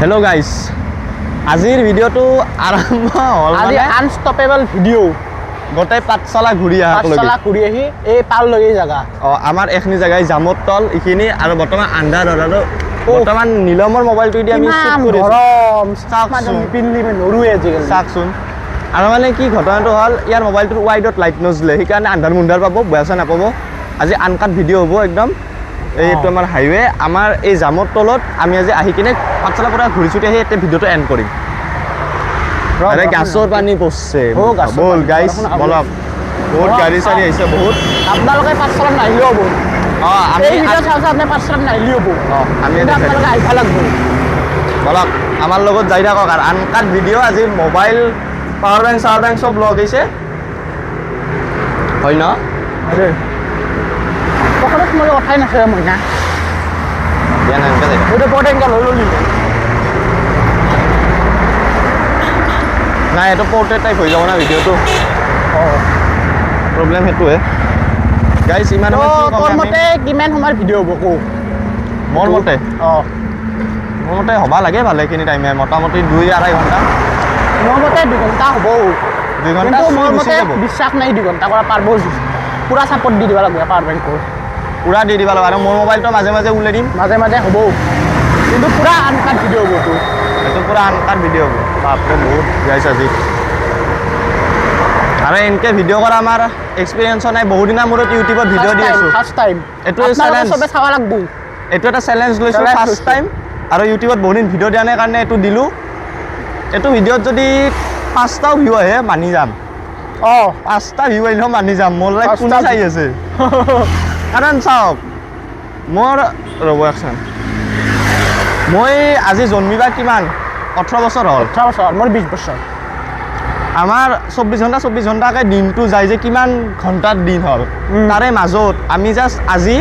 Hello' গাইছ, আজিৰ ভিডিঅ'টো আৰম্ভ হ'ল আজি মানে আনষ্টপেবল ভিডিঅ'। গোটেই পাঠশালা ঘূৰি অহাকলৈকে। পাঠশালা ঘূৰি আহি এই পাললৈকে জাগা। অঁ, আমাৰ এইখিনি জেগাই জামৰ তল এইখিনি, আৰু বৰ্তমান আন্ধাৰ হ'ল আৰু বৰ্তমান নীলমৰ মোবাইলটো দি আমি ইমান শ্বুট কৰি আছোঁ। গৰম, চাওকচোন। নিপিন্ধিলে মই নৰোৱে আজিকালি। চাওকচোন। আৰু মানে কি ঘটনাটো হ'ল, ইয়াৰ মোবাইলটোৰ ৱাইডত লাইট নজ্বলে, সেইকাৰণে আন্ধাৰ মুন্ধাৰ পাব, বেয়া চেয়া নাপাব। আজি আনকাট ভিডিঅ' হ'ব একদম। এইটো আমাৰ হাইৱে, আমাৰ এই জামৰ তলত আমি আজি আহি কিনে পাঠশালাৰ পৰা ঘূৰি চুটি আহি এতিয়া ভিডিঅ'টো এণ্ড কৰিম। আৰে গাছৰ পানী পৰছে। অ, গাছৰ ব'ল পানী, গাইছ, বৰষুণ আহব। বলক। বহুত বলক, গাড়ী চাড়ী চাওঁ। আহিছে বহুত। আপোনালোকে পাঠশালাত নাহিলেও হ'ব। অঁ, আমি এই ভিডিঅ' চাওঁতে আপুনি পাঠশালাত নাহিলেও হ'ব। অঁ, আমি কিন্তু দেখাই দিম। আপোনালোকে আহিব লাগিব। বলক, আমাৰ লগত যাই থাকক আৰু আনকাট ভিডিঅ'। আজি mobile, power bank shower bank চব লগ হৈছে, হয় ন? আৰে পকেটত মোৰ কথাই নাছে মইনা। দিয়া নাই, এনেকে যাই থাক। এইটো পকেট এনেকৈ লৈ ল'লি। নাই, এইটো পৰ্ট্ৰেট টাইপ হৈ যাব না ভিডিঅ'টো, অঁ। প্ৰব্লেম সেইটোৱে গাইছ। ইমান তো সময় কি ক'ম তোৰ আমি? মতে কিমান সময়ৰ ভিডিঅ' হ'ব কৌ? মোৰ মতে? অঁ। মোৰ মতে হ'বা লাগে ভালেখিনি টাইমে, মোটামুটি 2-2.5 ঘণ্টা। মোৰ মতে 2 ঘণ্টা হ'ব। 2 ঘণ্টা কিন্তু চুই মোৰ গুচি মতে যাব। বিশ্বাস নাই 2 ঘণ্টা কৰা পাৰব। পুৰা চাপৰ্ট দি দিব লাগিব পাৱাৰ বেংকৰ। পুৰা দি দিব লাগিব আৰু মোৰ মোবাইলটো মাজে মাজে উলাই দিম। মাজে মাজে হ'ব, কিন্তু পুৰা আনকাট ভিডিঅ' হ'ব তোৰ। এইটো পুৰা আনকাট ভিডিঅ' হ'ব। বাপৰে, বহুত গাইছ আজি। আৰু এনেকৈ ভিডিঅ' কৰা আমাৰ এক্সপিৰিয়েঞ্চো নাই, বহুদিনৰ মূৰত ইউটিউবত ভিডিঅ' দি আছোঁ। First time. এইটো আপোনালোকে challenge। চবে চাব লাগিব। এইটো এটা চেলেঞ্জ লৈছোঁ। Challenge first লৈছোঁ। টাইম আৰু ইউটিউবত বহুদিন ভিডিঅ' দিয়া নাই কাৰণে এইটো দিলোঁ। এইটো ভিডিঅ'ত যদি 5টাও ভিউ আহে মানি যাম। অঁ। 5টা ভিউ আহিলেও মানি যাম। মোৰ লাইফ কোনে 5টা চাই আছে? কাৰণ চাওক, মোৰ ৰ'ব একচোন, মই আজি জন্মিবা কিমান, 18 বছৰ হ'ল। 18 বছৰ, মোৰ 20 বছৰ। আমাৰ 24 ঘণ্টা 24 ঘণ্টাকৈ দিনটো যায় যে কিমান ঘণ্টাৰ দিন হ'ল, তাৰে মাজত আমি জাষ্ট আজি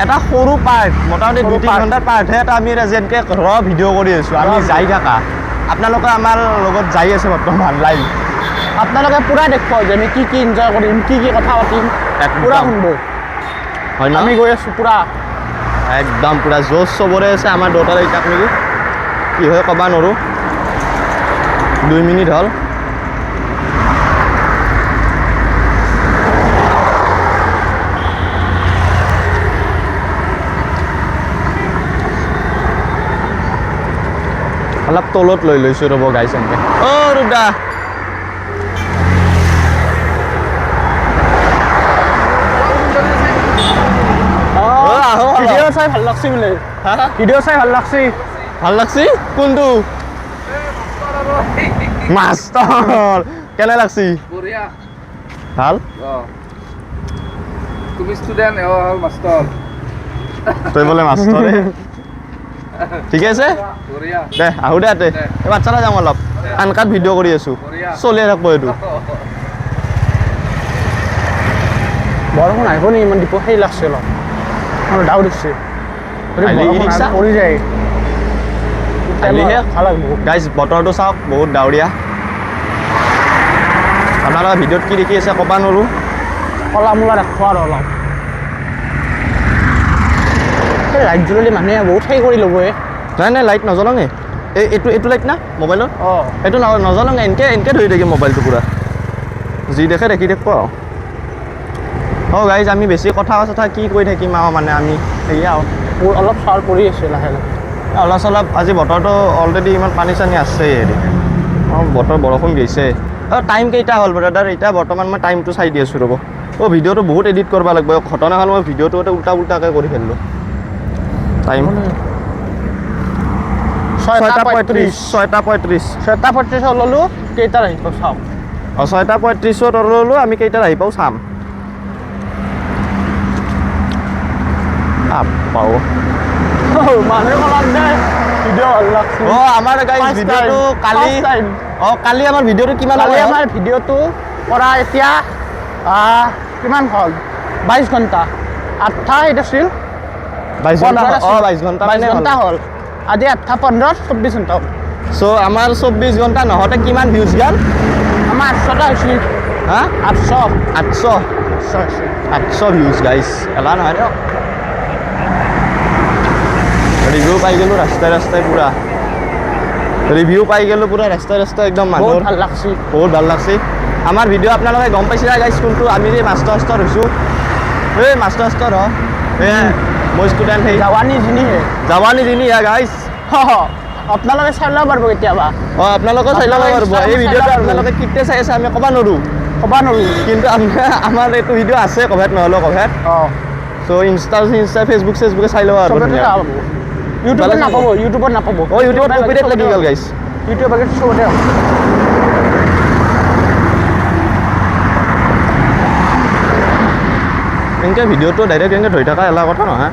এটা সৰু পাৰ্ট, মোটামুটি সৰু 2-3 part। ঘণ্টাৰ পাৰ্টহে এটা আমি আজি এনেকৈ ৰ ভিডিঅ' কৰি আছোঁ। আমি ৰ যাই থাকা, আপোনালোকে আমাৰ লগত যাই আছে বৰ্তমান লাইভ। আপোনালোকে পুৰা দেখুৱাব যে আমি কি কি এনজয় কৰিম, কি কি কথা পাতিম। একদম। পুৰা শুনব। হয় ন? আমি গৈ আছোঁ পুৰা। একদম পুৰা জোচ চবৰে আছে। আমাৰ দেউতাৰ ইটাক নেকি কি হয় ক'ব নোৱাৰোঁ। 2 মিনিট হ'ল। অলপ তলত লৈ লৈছোঁ ৰ'ব গাইছ এনেকে। অ' ৰুদা, অ, আহো অলপ। ভিডিঅ' চাই ভাল লাগছি বোলে। হা? ভিডিঅ' চাই ভাল লাগছি। ভাল লাগছি? কোনটো মাষ্টৰ কেনে লাগছি? বঢ়িয়া। ভাল। অ, তুমি ষ্টুডেণ্ট, এওঁ হ'ল মাষ্টৰ। তই বোলে মাষ্টৰে। ঠিকে আছে। বঢ়িয়া। দে আহো দে, দে। দে। এই বাচ্চাৰা যাম অলপ, আনকাট ভিডিঅ' কৰি আছোঁ। বঢ়িয়া। চলিয়ে থাকিব এইটো। বৰষুণ আহিব নেকি? ইমান দিব সেই লাগছে, অলপ মোৰ ডাউট হৈছে। যদি আহিলে বৰষুণ ই-ৰিক্সা? আহে, পৰি যায়। আহিলেহে। ভাল লাগিব। গাইজ, বতৰটো চাওক, বহুত ডাৱৰীয়া। আপোনালোকে ভিডিঅ'ত কি দেখি আছে ক'ব নোৱাৰোঁ। কলা মূলা ৰাখব আৰু অলপ সেই লাইট জ্বলালে মানুহে বহুত সেই কৰি ল'ব এ। নাই নাই, লাইট নজ্বলাঙে। এই এইটো এইটো লাইট না মোবাইলত। অঁ। এইটো নজ্বলাঙে, এনেকৈ এনেকৈ ধৰি থাকিম মোবাইলটো, পূৰা যি দেখে দেখি থাকিব আৰু। অঁ গাইজ, আমি বেছি কথা চথা কি কৈ থাকিম আৰু, মানে আমি সেয়া আৰু। অলপ চাউল পৰি আছে লাহে লাহে। অলপ চলপ আজি বতৰটো অলৰেডি ইমান পানী চানী আছে হেৰি। অঁ, বতৰ বৰষুণ গৈছে। অঁ, টাইম কেইটা হ'ল ব্ৰাদাৰ? এতিয়া বৰ্তমান মই টাইমটো চাই দি আছোঁ ৰ'ব। অঁ, ভিডিঅ'টো বহুত এডিট কৰিব লাগিব। ঘটনা হ'ল, মই ভিডিঅ'টো এটা উল্টা উল্টাকৈ কৰি ফেলিলোঁ। টাইম 6:35। 6:35। 6:35ত ল'লোঁ, কেইটাত আহিব চাওক। অঁ, 6:35ত ল'লোঁ, আমি কেইটাত আহি পাওঁ চাম। পাওঁ। মানুহে কলাক দে ভিডিঅ' ভাল লাগছে। অঁ, আমাৰ গাইজ First ভিডিঅ'টো time, কালি first time। অঁ, কালি আমাৰ ভিডিঅ'টো কিমান কালি সময় হ'ল? আমাৰ ভিডিঅ'টো কৰা এতিয়া কিমান হ'ল, 22 ঘণ্টা। 8টা এইটো আছিল। 22 ঘণ্টা। 15। অঁ, 22 ঘণ্টা। 22 মানে ঘণ্টা হ'ল। আজি 8:15, 24 ঘণ্টা হ'ল। চ' আমাৰ 24 ঘণ্টা নহওঁতে কিমান ভিউজ গ'ল? আমাৰ 800টা হৈছিল। হা? 800। 800। 800 হৈছে। 800 ভিউজ গাইজ, এলা নহয় দিয়ক। ৰিভিউ পাই গ'লোঁ ৰাস্তাই ৰাস্তাই পূৰা। ৰিভিউ পাই গ'লোঁ পূৰা ৰাস্তা ৰাস্তা একদম বহুত মানুহৰ ভাল লাগছি। বহুত ভাল লাগছে। আমাৰ ভিডিঅ' আপোনালোকে গম পাইছে না গাইছ, কোনটো আমি যে মাষ্টাৰ ষ্টাৰ হৈছোঁ, এই মাষ্টাৰ ষ্টাৰ হ, এই মই ষ্টুডেণ্ট, সেই জৱানী জিনিহে। জাৱানী জিনি হা গাইছ। আপোনালোকে চাই ল'ব পাৰিব কেতিয়াবা। অঁ, আপোনালোকেও চাই ল'ব পাৰিব এই ভিডিঅ'টো। আপোনালোকে কেতিয়া চাই আছে আমি ক'ব নোৱাৰোঁ। ক'ব নোৱাৰোঁ। কিন্তু আমাৰ এইটো ভিডিঅ' আছে ক'ভাত নহ'লেও ক'ভাত। চ' ইনষ্টা চিনষ্টা, ফেচবুক চেচবুকে চাই ল'ব আৰু চবতে ধুনীয়া। পাব। ইউটিউবত নাপাব, ইউটিউবত নাপাব। অঁ, ইউটিউবত কপিৰাইট লাগি গ'ল গাইছ। ইউটিউবত চবতে পাব। এনেকৈ ভিডিঅ'টো ডাইৰেক্ট এনেকৈ ধৰি থকা এলা কথা নহয়।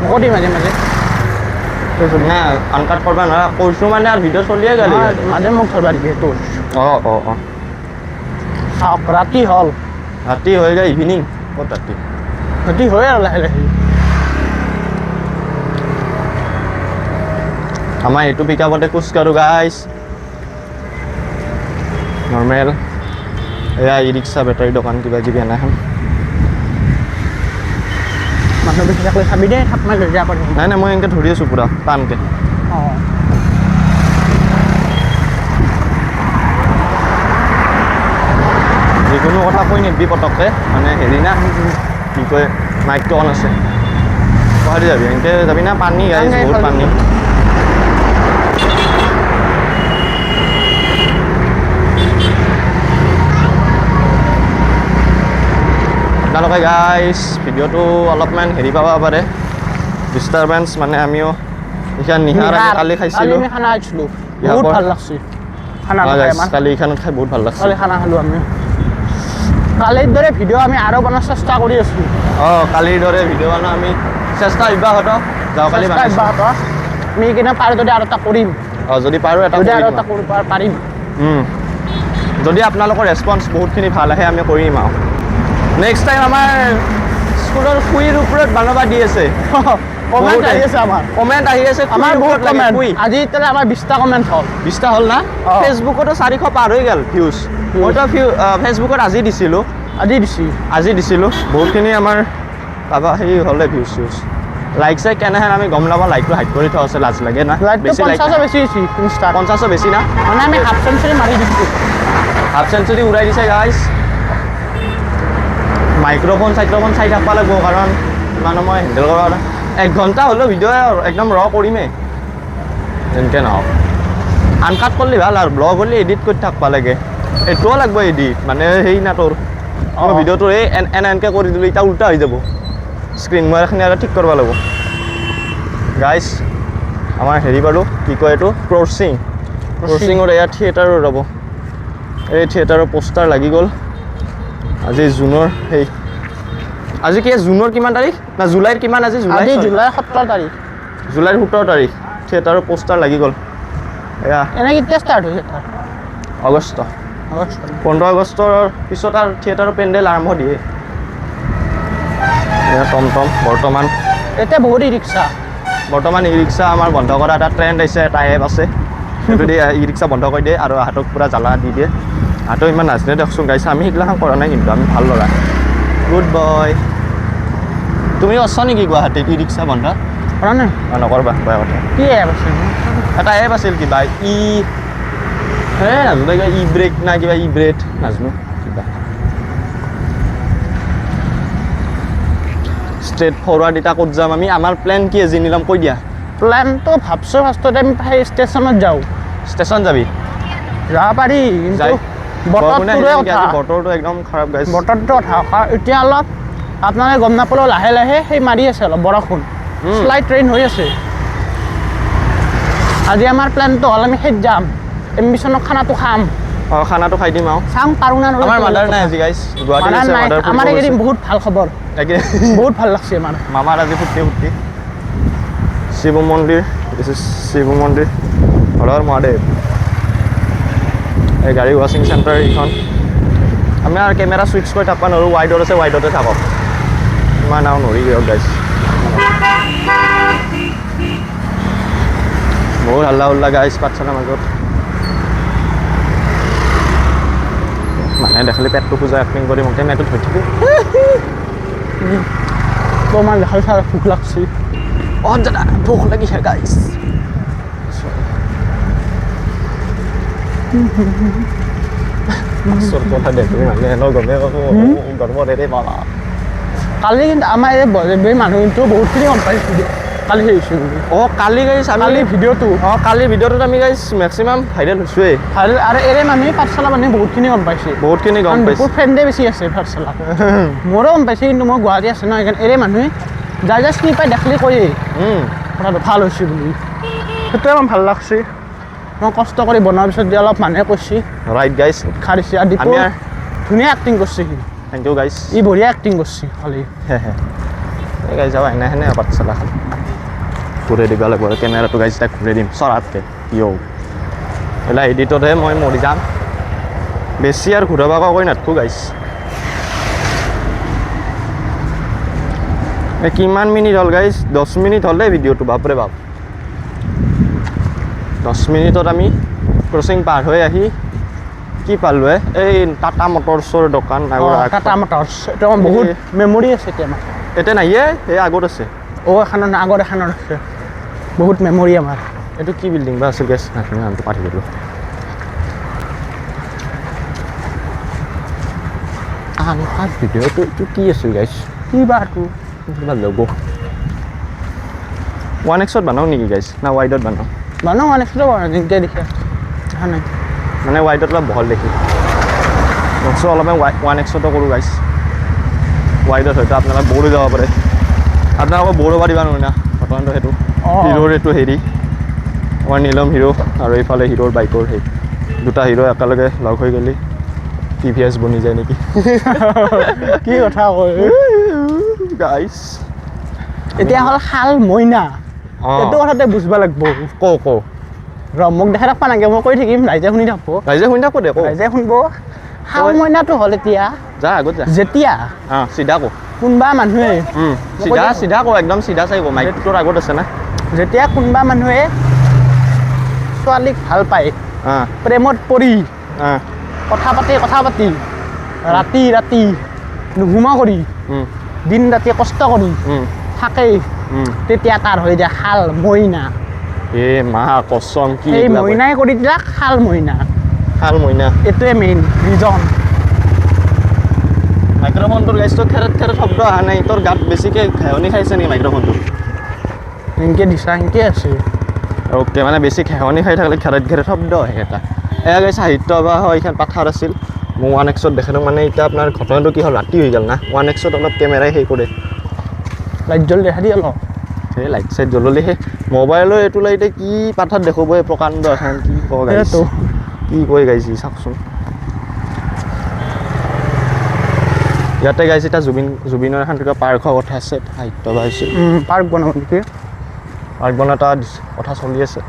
মোকো দি মাজে মাজে। না, আনকাট কৰিব নোৱাৰা কৈছোঁ মানে আৰু ভিডিঅ' চলিয়ে গ'ল। মাজে মোক ধৰবা দিবি তোৰ। অঁ অঁ অঁ চাওক, ৰাতি হ'ল। ৰাতি হৈ যায়, ইভিনিং, ক'ত ৰাতি? ৰাতি হয় আৰু লাহে লাহে। আমাৰ এইটো পিক আপতে খোজকাঢ়োঁ গাইছ, নৰ্মেল। এয়া ই ৰিক্সা, বেটাৰী দোকান, কিবা কিবি এনেখন। মানুহ বেছি থাকিলে চাবি দেই, থাপ মাৰি লৈ যা পাৰিম। নাই নাই, মই এনেকৈ ধৰি আছোঁ পূৰা টানকৈ। যিকোনো কথা কৈ নিদিবি পটককৈ, মানে হেৰি না, কি কয়, মাইকটো অন আছে। গুৱাহাটী যাবি, এনেকৈ যাবি না? পানী গাইছ, বহুত পানী। আপোনালোকে গাইছ ভিডিঅ'টো অলপমান হেৰি পাব পাৰে, ডিষ্টাৰবেঞ্চ, মানে আমিও এইখন নিহাৰ আমি কালি খাইছিলোঁ। আমি খানা খাইছিলোঁ, বহুত ভাল লাগছি খানা। কালি এইখনত খাই বহুত ভাল লাগছে। কালি খানা খালোঁ আমি। কালিৰ দৰে ভিডিঅ' আমি আৰু বনোৱাৰ চেষ্টা কৰি আছোঁ। অঁ, কালিৰ দৰে ভিডিঅ' বনোৱা আমি চেষ্টা অব্যাহত, যোৱাকালি অব্যাহত। আমি কিনে পাৰোঁ যদি আৰু এটা কৰিম। অঁ, যদি পাৰোঁ এটা, যদি আৰু এটা কৰিব পাৰিম। যদি আপোনালোকৰ ৰেচপঞ্চ বহুতখিনি ভাল আহে, আমি কৰিম। আৰু নেক্সট টাইম আমাৰ স্কুলৰ খুইৰ ওপৰত বনাব দি আছে। কমেণ্ট আহি আছে আমাৰ। কমেণ্ট আহি আছে আমাৰ বহুত কমেণ্ট। আজি এতিয়ালৈ আমাৰ 20টা কমেণ্ট হ'ল। 20টা হ'ল না? ফেচবুকতো 400 পাৰ হৈ গ'ল ভিউজ। মইতো ফেচবুকত আজি দিছিলোঁ। আজি দিছি? আজি দিছিলোঁ। বহুতখিনি আমাৰ তাৰপৰা হেৰি হ'লে ভিউজ চিউজ, লাইক চাইক কেনেহেন আমি গম নাপাওঁ। লাইকটো হাইড কৰি থোৱা আছে, লাজ লাগে না। বেছি বেছি ইনষ্টা 50ৰ বেছি না? মানে আমি হাফ চেঞ্চুৰী মাৰি দিছোঁ। হাফ চেঞ্চুৰী উৰাই দিছে গাইছ। মাইক্ৰফোন চাইক্ৰফোন চাই থাকিব লাগিব, কাৰণ ইমান সময় হেণ্ডেল কৰা 1 ঘণ্টা হ'লেও ভিডিঅ' একদম ৰ কৰিমেই, যেনেকৈ নহওক। আনকাট কৰিলে ভাল আৰু ব্লগ হ'লে এডিট কৰি থাকিব লাগে। এইটোও লাগব এডিট, মানে সেই না তোৰ ভিডিঅ'টো এই এনে এনেকৈ কৰি দিলোঁ, এতিয়া উল্টা হৈ যাব স্ক্ৰীণ, মই এইখিনি আৰু ঠিক কৰিব লাগিব। গাইছ, আমাৰ হেৰি বাৰু, কি কয় এইটো, ক্ৰচিং, ক্ৰচিঙৰ এয়া থিয়েটাৰো ৰ'ব, এই থিয়েটাৰৰ পোষ্টাৰ লাগি গ'ল। আজি জুনৰ সেই, আজি কি জুনৰ কিমান তাৰিখ না জুলাইৰ কিমান আজি? জুলাই, জুলাই 17 তাৰিখ। জুলাইৰ 17 তাৰিখ থিয়েটাৰৰ পোষ্টাৰ লাগি গ'ল। এয়া এনে কেতিয়া ষ্টাৰ্ট হৈছে? আগষ্ট 15 আগষ্টৰ পিছত আৰু থিয়েটাৰৰ পেণ্ডেল আৰম্ভ দিয়ে। এয়া টমটম বৰ্তমান এতিয়া বহুত ই ৰিক্সা। বৰ্তমান ই ৰিক্সা আমাৰ বন্ধ কৰা এটা ট্ৰেণ্ড আহিছে, এটা এপ আছে, সেইটো দি ই ৰিক্সা বন্ধ কৰি দিয়ে আৰু হাতক পূৰা জ্বালা দি দিয়ে। হাতো ইমান নাজনে দিয়কচোন গাইছে, আমি সেইগিলাখন কৰা নাই, কিন্তু আমি ভাল ল'ৰা, গুড বয়। তুমি আছা নেকি গুৱাহাটীত ই ৰিক্সা বন্ধ কৰা নাই? অঁ, নকৰবা, বেয়া কথা। কি এপ আছে? এটা এপ আছিল কিবা ই, হে নাজানো কিবা ই ব্ৰেক না কিবা ই ব্ৰেড নাজানো কিবা। ষ্ট্ৰেইট ফৰৱাৰ্ড এতিয়া ক'ত যাম আমি? আমাৰ প্লেন কি আজি নিলাম কৈ দিয়া। প্লেনটো ভাবছোঁ ফাৰ্ষ্টতে আমি সেই ষ্টেচনত যাওঁ। ষ্টেচন যাবি? যাব পাৰি, কিন্তু বতৰটোৰে কথা। বতৰটো একদম খাৰাপ গাইছ। বতৰটো কথা এতিয়া অলপ আপোনালোকে গম নাপালেও লাহে লাহে সেই মাৰি আছে অলপ বৰষুণ, শ্লাইড ট্ৰেইন হৈ আছে। আজি আমাৰ প্লেনটো হ'ল আমি সেইত যাম, এম্বিশ্যনৰ খানাটো খাম। অঁ, খানাটো খাই দিম আৰু চাওঁ পাৰোঁ না। আমাৰ মাদাৰ নাই আজি গাইছ, গুৱাহাটী গৈছে মাদাৰ। আমাৰ এইকেইদিন বহুত ভাল খবৰ, বহুত ভাল লাগছে আমাৰ। মামাৰ আজি ফূৰ্তি ফূৰ্তি। শিৱ মন্দিৰ, this is Shiva মন্দিৰ, হৰ হৰ মহাদেৱ। এই গাড়ী ৱাশ্বিং চেণ্টাৰ এইখন। আমি আৰু কেমেৰা চুইচ কৰি থাকিব নোৱাৰোঁ, ৱাইডত আছে, ৱাইডতে থাকক, ইমান আৰু নৰি দিয়ক গাইছ। বহুত হাল্লা হুল্লা গাইছ পাঠশালাৰ মাজত। মানুহে দেখালে পেটটো পূজা এক্টিং কৰি মোক কেমেৰাটো ধৰি থাকোঁ। তোমাৰ দেখাল ছাৰ ভোক লাগছি। অঁ দাদা, ভোক লাগিছে গাইছ। বাছৰ কথা দেখি মানুহে এনেও গমেই পাব, গৰমত এৰে বাবা। কালি কিন্তু আমাৰ এই মানুহ কিন্তু বহুতখিনি গম পাইছোঁ দিয়ক কালি সেই হৈছিল বুলি। অঁ, কালি গাইছ আমি কালি ভিডিঅ'টো, অঁ, কালি ভিডিঅ'টোত আমি গাইছ মেক্সিমাম ভাইৰেল হৈছোৱেই। ভাইৰেল আৰু এৰে মানুহে পাঠশালা মানুহে বহুতখিনি গম পাইছে। বহুতখিনি গম কাৰণ পাইছে। দীপুৰ ফ্ৰেণ্ডে বেছি আছে পাঠশালাত। মোৰো গম পাইছে, কিন্তু মই গুৱাহাটী আছে ন, সেইকাৰণে এৰে মানুহে যাৰ যাৰ চিনি পাই দেখলি কয়েই কথাটো ভাল হৈছে বুলি। সেইটোৱে মোৰ ভাল লাগছে। মই কষ্ট কৰি বনোৱাৰ পিছত যে অলপ মানুহে কৈছে, ৰাইট গাইছ, উৎসাহ দিছে। আৰু দীপু আমি ধুনীয়া এক্টিং কৰিছে সি। Thank you গাইছ। ই বঢ়িয়া এক্টিং কৰিছে খালি। এই গাইছ যাওঁ এনে সেনে পাঠশালা খালি ঘূৰাই দিব লাগিব আৰু কেমেৰাটো গাইছ তাক ঘূৰাই দিম চৰাতকৈ। ইয়ো এইবিলাক এডিটতহে মই মৰি যাম, বেছি আৰু ঘূৰাব কৈ নাথাকোঁ গাইছ। এই কিমান মিনিট হ'ল গাইছ? 10 মিনিট হ'ল দেই ভিডিঅ'টো, বাপৰে বাপ। 10 মিনিটত আমি ক্ৰচিং পাৰ হৈ আহি কি পালোঁ? এই টাটা মটৰ্ছৰ দোকান। টাটা মটৰ্ছ, এইটো আমাৰ বহুত মেমৰি আছে এতিয়া আমাৰ। এতিয়া নাহিয়ে, এই আগত আছে। অ', এখনৰ আগত এখনৰ আছে, বহুত মেমৰি আমাৰ। এইটো কি বিল্ডিং বা আছিল গাইছ? নাজানো, নামটো পাহৰি গ'লোঁ। আনকাট ভিডিঅ'টো এইটো কি আছিল গাইছ? কি বা এইটো? কিবা ল'ব। ওৱান এক্সত বানাওঁ নেকি গাইছ, না ৱাইডত বানাওঁ? বানাওঁ, ওৱান এক্সতো বনাওঁ, যেনেকৈ দেখে দেখা নাই। মানে ৱাইডত অলপ বহল দেখি। চ' অলপমান ওৱান এক্সতো কৰোঁ গাইছ। ৱাইডত হয়তো আপোনালোক ব'ৰ হৈ যাব পাৰে, আপোনালোকক ব'ৰ হ'ব দিবা নোৱাৰি না ঘটনাটো সেইটো। হিৰোৰ এইটো হেৰি, আমাৰ নীলম হিৰ' আৰু এইফালে হিৰোৰ বাইকৰ সেই দুটা হিৰ' একেলগে লগ হৈ গ'লে টিভিএছ বনি যায় নেকি? কি কথা কয় গাইছ। এতিয়া হ'ল শাল মইনা, এইটো কথাতে বুজিব লাগিব। কওঁ কওঁ ৰ, মোক দেখাই থাকবা নালাগে, মই কৈ থাকিম, ৰাইজে শুনি থাকব। ৰাইজে শুনি থাকব দে, কওঁ। ৰাইজে শুনব। শাল মইনাটো হ'ল এতিয়া যা আগত যা, যেতিয়া চিধা কওঁ কোনোবা মানুহে চিধা চিধা কওঁ, একদম চিধা চাই কওঁ, মাইকটোৰ আগত আছে না। যেতিয়া কোনোবা মানুহে ছোৱালীক ভাল পায়, প্ৰেমত পৰি কথা পাতি কথা পাতি ৰাতি ৰাতি নুঘুমা কৰি দিন ৰাতি কষ্ট কৰি থাকে, তেতিয়া তাৰ হৈ যায় শাল মইনা। এ মা কচম, কি সেই মইনাই কৰি দিলাক শাল মইনা। শাল মইনা এইটোৱে মেইন ৰিজন। মাইক্ৰফোনটোৰ গাইছ খেৰত খেৰত শব্দ অহা নাই, তোৰ গাত বেছিকৈ ঘেহনি খাইছে নেকি মাইক্ৰফোনটো? সেনকে দিছা, সেনকে আছে। অ'কে, মানে বেছি ঘেহনি খাই থাকিলে খেৰত খেৰত শব্দ আহে এটা। এয়া গাইছ সাহিত্য সভা হয়, এইখন পাথাৰ আছিল। মই ওৱান এক্সত দেখালোঁ। মানে এতিয়া আপোনাৰ ঘটনাটো কি হ'ল, ৰাতি হৈ গ'ল না, ওৱান এক্সত অলপ কেমেৰাই সেই কৰে, লাইট জ্বল দেখা দিয়ে অলপ। সেই লাইট চাইট জ্বললে সেই মোবাইলৰ এইটো লাইটে কি পাথাৰ দেখুৱাব, এই প্ৰকাণ্ড এখন কি কয় গাইছ, কি কয় গাইছ চাওকচোন। ইয়াতে গাইছ এতিয়া জুবিনৰ এখন কিবা পাৰ্কৰ কথা আছে, সাহিত্য সভা হৈছিল। পাৰ্ক বনাব নেকি? পাৰ্ক বনোৱা এটা কথা চলি আছে।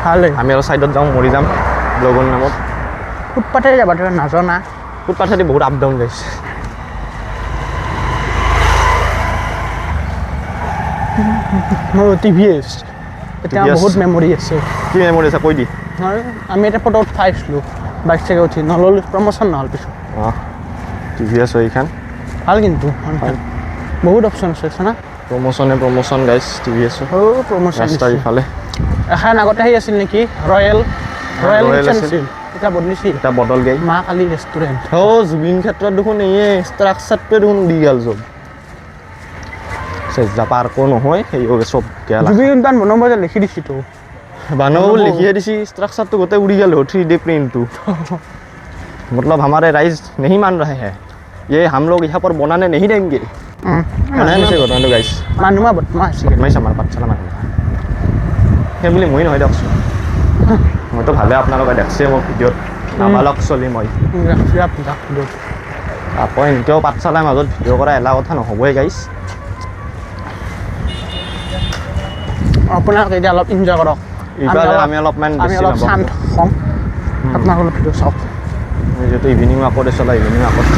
ভালেই। আমি অলপ ছাইডত যাওঁ, মৰি যাম ব্লগৰ নামত। ফুটপাথেৰে যাবা তই নাজানা? ফুটপাথেদি বহুত আপ ডাউন গাইছ। মোৰ টিভিএছ এতিয়া বহুত মেমৰি আছে। কি মেমৰি আছে কৈ দি? আমি এটা ফটো উঠাইছিলোঁ বাইক চাইকে উঠি, নল'লো, প্ৰমোশ্যন নহ'ল পিছত। অঁ, টিভিএছ এইখন ভাল, কিন্তু বহুত অপশ্যন আছে না। প্ৰমোশ্যনে প্ৰমোশ্যন গাইছ, টিভিএছ। অ', প্ৰমোশ্যন ৰাস্তাৰ ইফালে। এখন আগতে সেই আছিল নেকি, ৰয়েল, ৰয়েল আছিল, এতিয়া বদলিছিল, এতিয়া বদল গৈ মা কালী ৰেষ্টুৰেণ্ট। অ', জুবিন ক্ষেত্ৰত দেখোন এই ষ্ট্ৰাকচাৰটোৱে দেখোন উৰি গ'ল চব। পাৰ্কো নহয়, সেই চব গেল। জুবিন উদ্যান বনাব যে লিখি দিছি তো, বনাব বুলি লিখিয়ে দিছি, ষ্ট্ৰাকচাৰটো গোটেই উৰি গ'ল, 3D প্ৰিণ্টটো। मतलब हमारे राइज नहीं मान रहे हैं, ये हम लोग यहाँ पर बनाने नहीं देंगे। মানে ঘটনাটো গাইছ, মানুহ বদমাছ বদমাইছ আমাৰ পাঠশালা মানুহ। সেইবুলি মই নহয় দিয়কচোন, মইতো ভালে আপোনালোকে দেখছে মোক ভিডিঅ'ত নাবালক চলি মই। আকৌ এনেকৈও পাঠশালাৰ মাজত ভিডিঅ' কৰা এলা কথা নহ'বই গাইছ। আপোনালোকে এতিয়া অলপ এনজয় কৰক, আমি অলপমান অলপ শান্ত হওঁ, আপোনালোক অলপ ভিডিঅ' চাওক। যিহেতু ইভিনিং ৱাকত চলা, ইভিনিং ৱাকত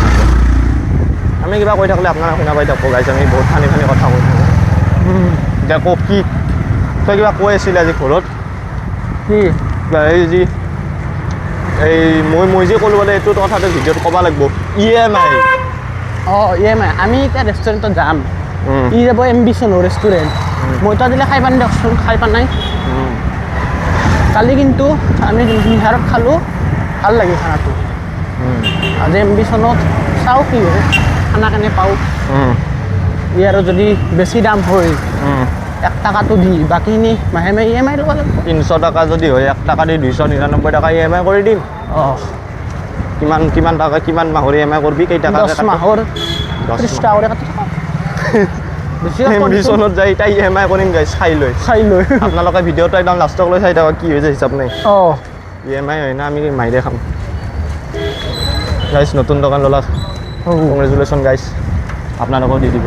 আমি কিবা কৈ থাকিলে আপোনালোকে শুনা পাই থাকোঁ গাইছ। আমি বহুত ফানি ফানি কথা কৈ থাকোঁ। এতিয়া কওক কি তই কিবা কৈ আছিলি আজি ঘৰত? কি এই যি এই মই যে ক'লোঁ বোলে এইটো কথাটো ভিডিঅ'ত ক'ব লাগিব, EMI। অঁ, EMI। আমি এতিয়া ৰেষ্টুৰেণ্টত যাম, ই যাব এম্বিশ্যনৰ ৰেষ্টুৰেণ্ট। মইতো আজিলৈ খাই পোৱা নাই দিয়কচোন, খাই পোৱা নাই। কালি কিন্তু আমি নিহাৰত খালোঁ, ভাল লাগে খানাটো। আজি এম্বিশ্যনত চাওঁ কি হয়, খানা কেনে পাওঁ। ইয়াৰো যদি বেছি দাম হয় 1 টকাটো দি বাকীখিনি মাহে মাহে EMI ল'ব লাগিব। 300 টকা যদি হয় 1 টকা দি 299 টকা EMI কৰি দিম। অঁ, কিমান কিমান টকা কিমান মাহৰ EMI কৰিবি, কেইটকা? 10 মাহৰ 30 টকা কৰি কাটি থাকক। এম্বিশ্যনত যাই এতিয়া EMI কৰিম গাইছ, খাই লৈ খাই লৈ। আপোনালোকে ভিডিঅ'টো একদম লাষ্টক লৈ চাই থাকক কি হৈছে হিচাপ নাই। অঁ, EMI হয় না, আমি মাইৰে খাম গাইছ। নতুন দোকান ল'লা, কংগ্ৰেচুলেশ্যন গাইছ, আপোনালোকেও দি দিব।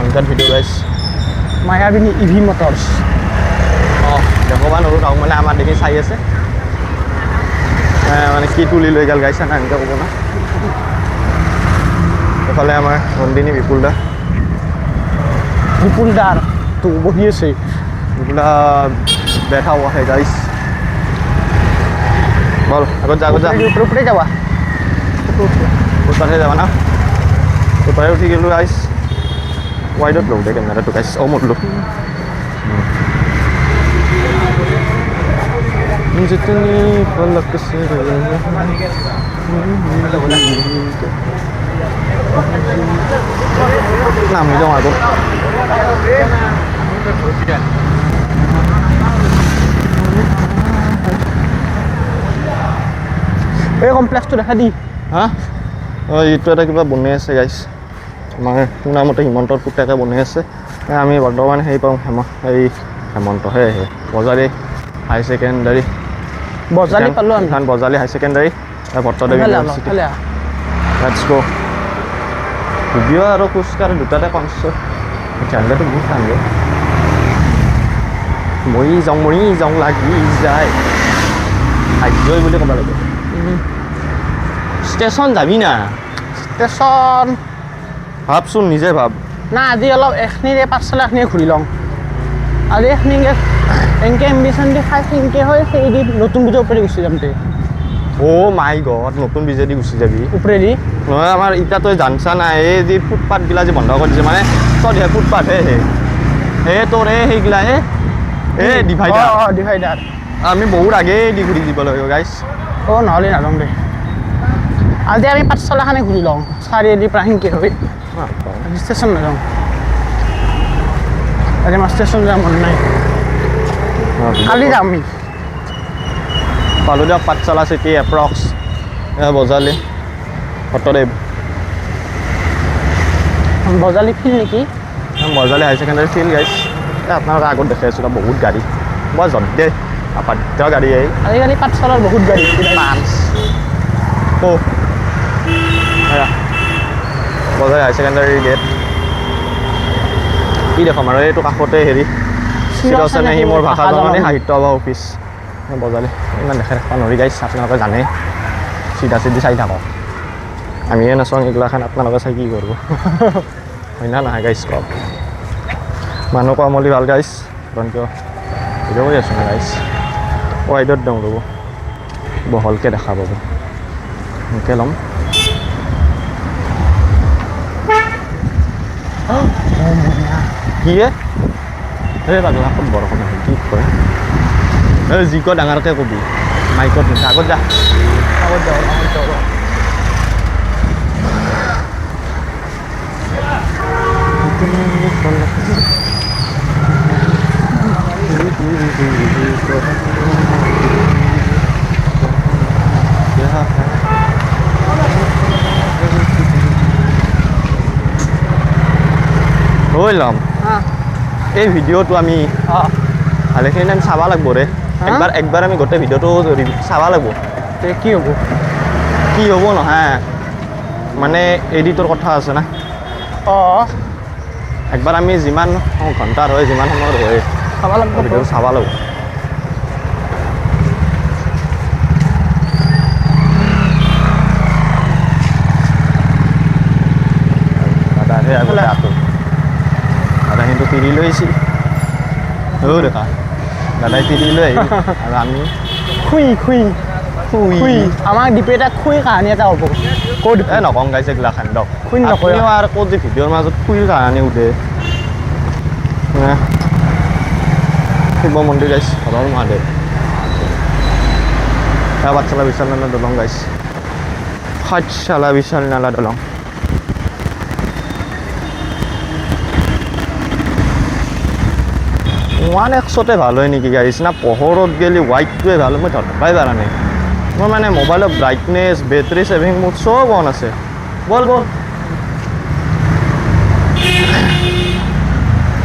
Uncut video guys. Mayabini EV Motors. অঁ, দেখবা নোৱাৰোঁ তাক, মানে আমাৰ দেখি চাই আছে, মানে কি তুলি লৈ গ'ল গাইছ না এনেকৈ ক'ব না। এইফালে আমাৰ নন্দিনী বিপুল দা, বিপুল দাৰ তো বহি আছে, বিপুল দা বেঠা হুৱা হে গাইছ। বল আগত যা, আগত যা, ওপৰে যাবা, ওপৰে যাবা না। ওপৰে উঠি গ'লোঁ গাইছ। ৱাইডত লওঁ দে কেমেৰাটো গাইছ। অঁ, মোৰ जितनी पलक से নামি যাওঁ আগত। এই কমপ্লেক্সটো দেখা দি। হা, অঁ, এইটো এটা কিবা বনাই আছে গাইছ, আমাৰ শুনামতে হিমন্তৰ পুতেকে বনাই আছে। আমি বৰ্তমান সেই পাওঁ এই হেমন্ত হে হে বজালী হাই ছেকেণ্ডাৰী, বজালী পালোঁ আমি। এখন Bajali high secondary, Bhattadev university. Let's go. Video আৰু খোজকাঢ়ি দুটাতে কমছে, ধ্যানটো বহুত টান। মৰি যাওঁ মৰি যাওঁ লাগি যায়, ভাগ্যই বুলি ক'ব লাগিব। ষ্টেচন যাবি না? ষ্টেচন ভাবচোন, নিজে ভাব না। আজি অলপ এখিনিৰে পাঠশালাখিনিয়ে ঘূৰি লওঁ। আজি এখিনিকে এনেকৈ এম্বিশ্যন দি খাই সেনেকৈ হয়, সেই দি নতুন ব্ৰিজৰ ওপৰেদি গুচি যাম দে। অ' মাই গড, নতুন ব্ৰিজেদি গুচি যাবি? ওপৰেদি নহয়, আমাৰ এতিয়া তই জানছা নাই, এই যি ফুটপাথগিলা যে বন্ধ কৰি দিছে, মানে চব ফুটপাথ হে হে তোৰ এই সেইগিলা হে এই ডিভাইডাৰ। অঁ, ডিভাইডাৰ আমি বহুত আগেই দি ঘূৰি দিব লাগিব গাইছ। অঁ, নহ'লে নাযাওঁ দে। আজি আমি পাঠশালাখনে ঘূৰি লওঁ, চাৰিআলিৰ পৰা সেনেকৈ হৈ ষ্টেচন নাযাওঁ। আজি আমাৰ ষ্টেচন যাব মন নাই, কালি যাম আমি। পালোঁ দিয়ক Pathsala city approx, Bajali Bhattadev, Bajali field নেকি? Bajali high secondary field guys. এই আপোনালোকে আগত দেখাই আছোঁ বহুত গাড়ী, বৰ জদে আপাত্য গাড়ী এই আজিকালি পাঠশালাৰ বহুত গাড়ী। অ' বজালী হাই ছেকেণ্ডাৰী গেট কি দেখুৱাম আৰু, এইটো কাষতে হেৰি চিৰচেনেহী মোৰ ভাষা জননী সাহিত্য সভা অফিচ বজালী। ইমান দেখাই থাকিব নোৱাৰি গাইছ, আপোনালোকে জানে, চিধা চিধি চাই থাকক, আমিয়ে নাচাওঁ এইগিলাখান, আপোনালোকে চাই কি কৰিব, হয় না নহয় গাইছ? কওক। মানুহ কম হ'লে ভাল গাইছ, কাৰণ কিয় ভিডিঅ' কৰি আছোঁ না গাইছ। ৱাইডত দিওঁ ৰ'ব, বহলকৈ দেখা পাব, এনেকৈ ল'ম। কি এই পাগলা, ক'ত বৰষুণ আহে কি কয়? এই যি কয় ডাঙৰকৈ কবি, মাইকত নুঠে। আগত যা, আগত যাওঁ, আগত যাওঁ। হৈ ল'ম এই ভিডিঅ'টো আমি ভালেখিনি টাইম চাব লাগিব ৰে। একবাৰ একবাৰ আমি গোটেই ভিডিঅ'টো চাব লাগিব। কি হ'ব কি হ'ব নহয়, মানে এডিটৰ কথা আছে না। অঁ, একবাৰ আমি যিমান ঘণ্টাৰ হয় যিমান সময়ৰ হয় চাব লাগিব, ভিডিঅ'টো চাব লাগিব। দাদাহে আগতে আঁতো, দাদা কিন্তু তিৰি লৈ আহিছিল। অ' দেখা, দাদাই তিৰি লৈ আহিল আৰু আমি খুই খুই খুই খুই আমাক ডিপে এটা খুই কাহানী এটা হ'ব। ক'ত এই নকওঁ গাইছে এইগিলাখান দক খুই নকয় আৰু ক'ত যে ভিডিঅ'ৰ মাজত খুইৰ কাহানী সোধে। শিৱ মন্দিৰ গাইছ, হৰ হৰ মহাদেৱ। সেয়া পাঠশালা বিশাল নালা দলং গাইছ, পাঠশালা বিশাল নালা দলং। ওৱান এক্সতে ভাল হয় নেকি গাইছ, না পোহৰত গ'লে হোৱাইটটোৱে ভাল? মই ধৰবাই পৰা নাই। মই মানে মোবাইলৰ ব্ৰাইটনেছ, বেটাৰী ছেভিং মোড চব অন আছে। বল বল,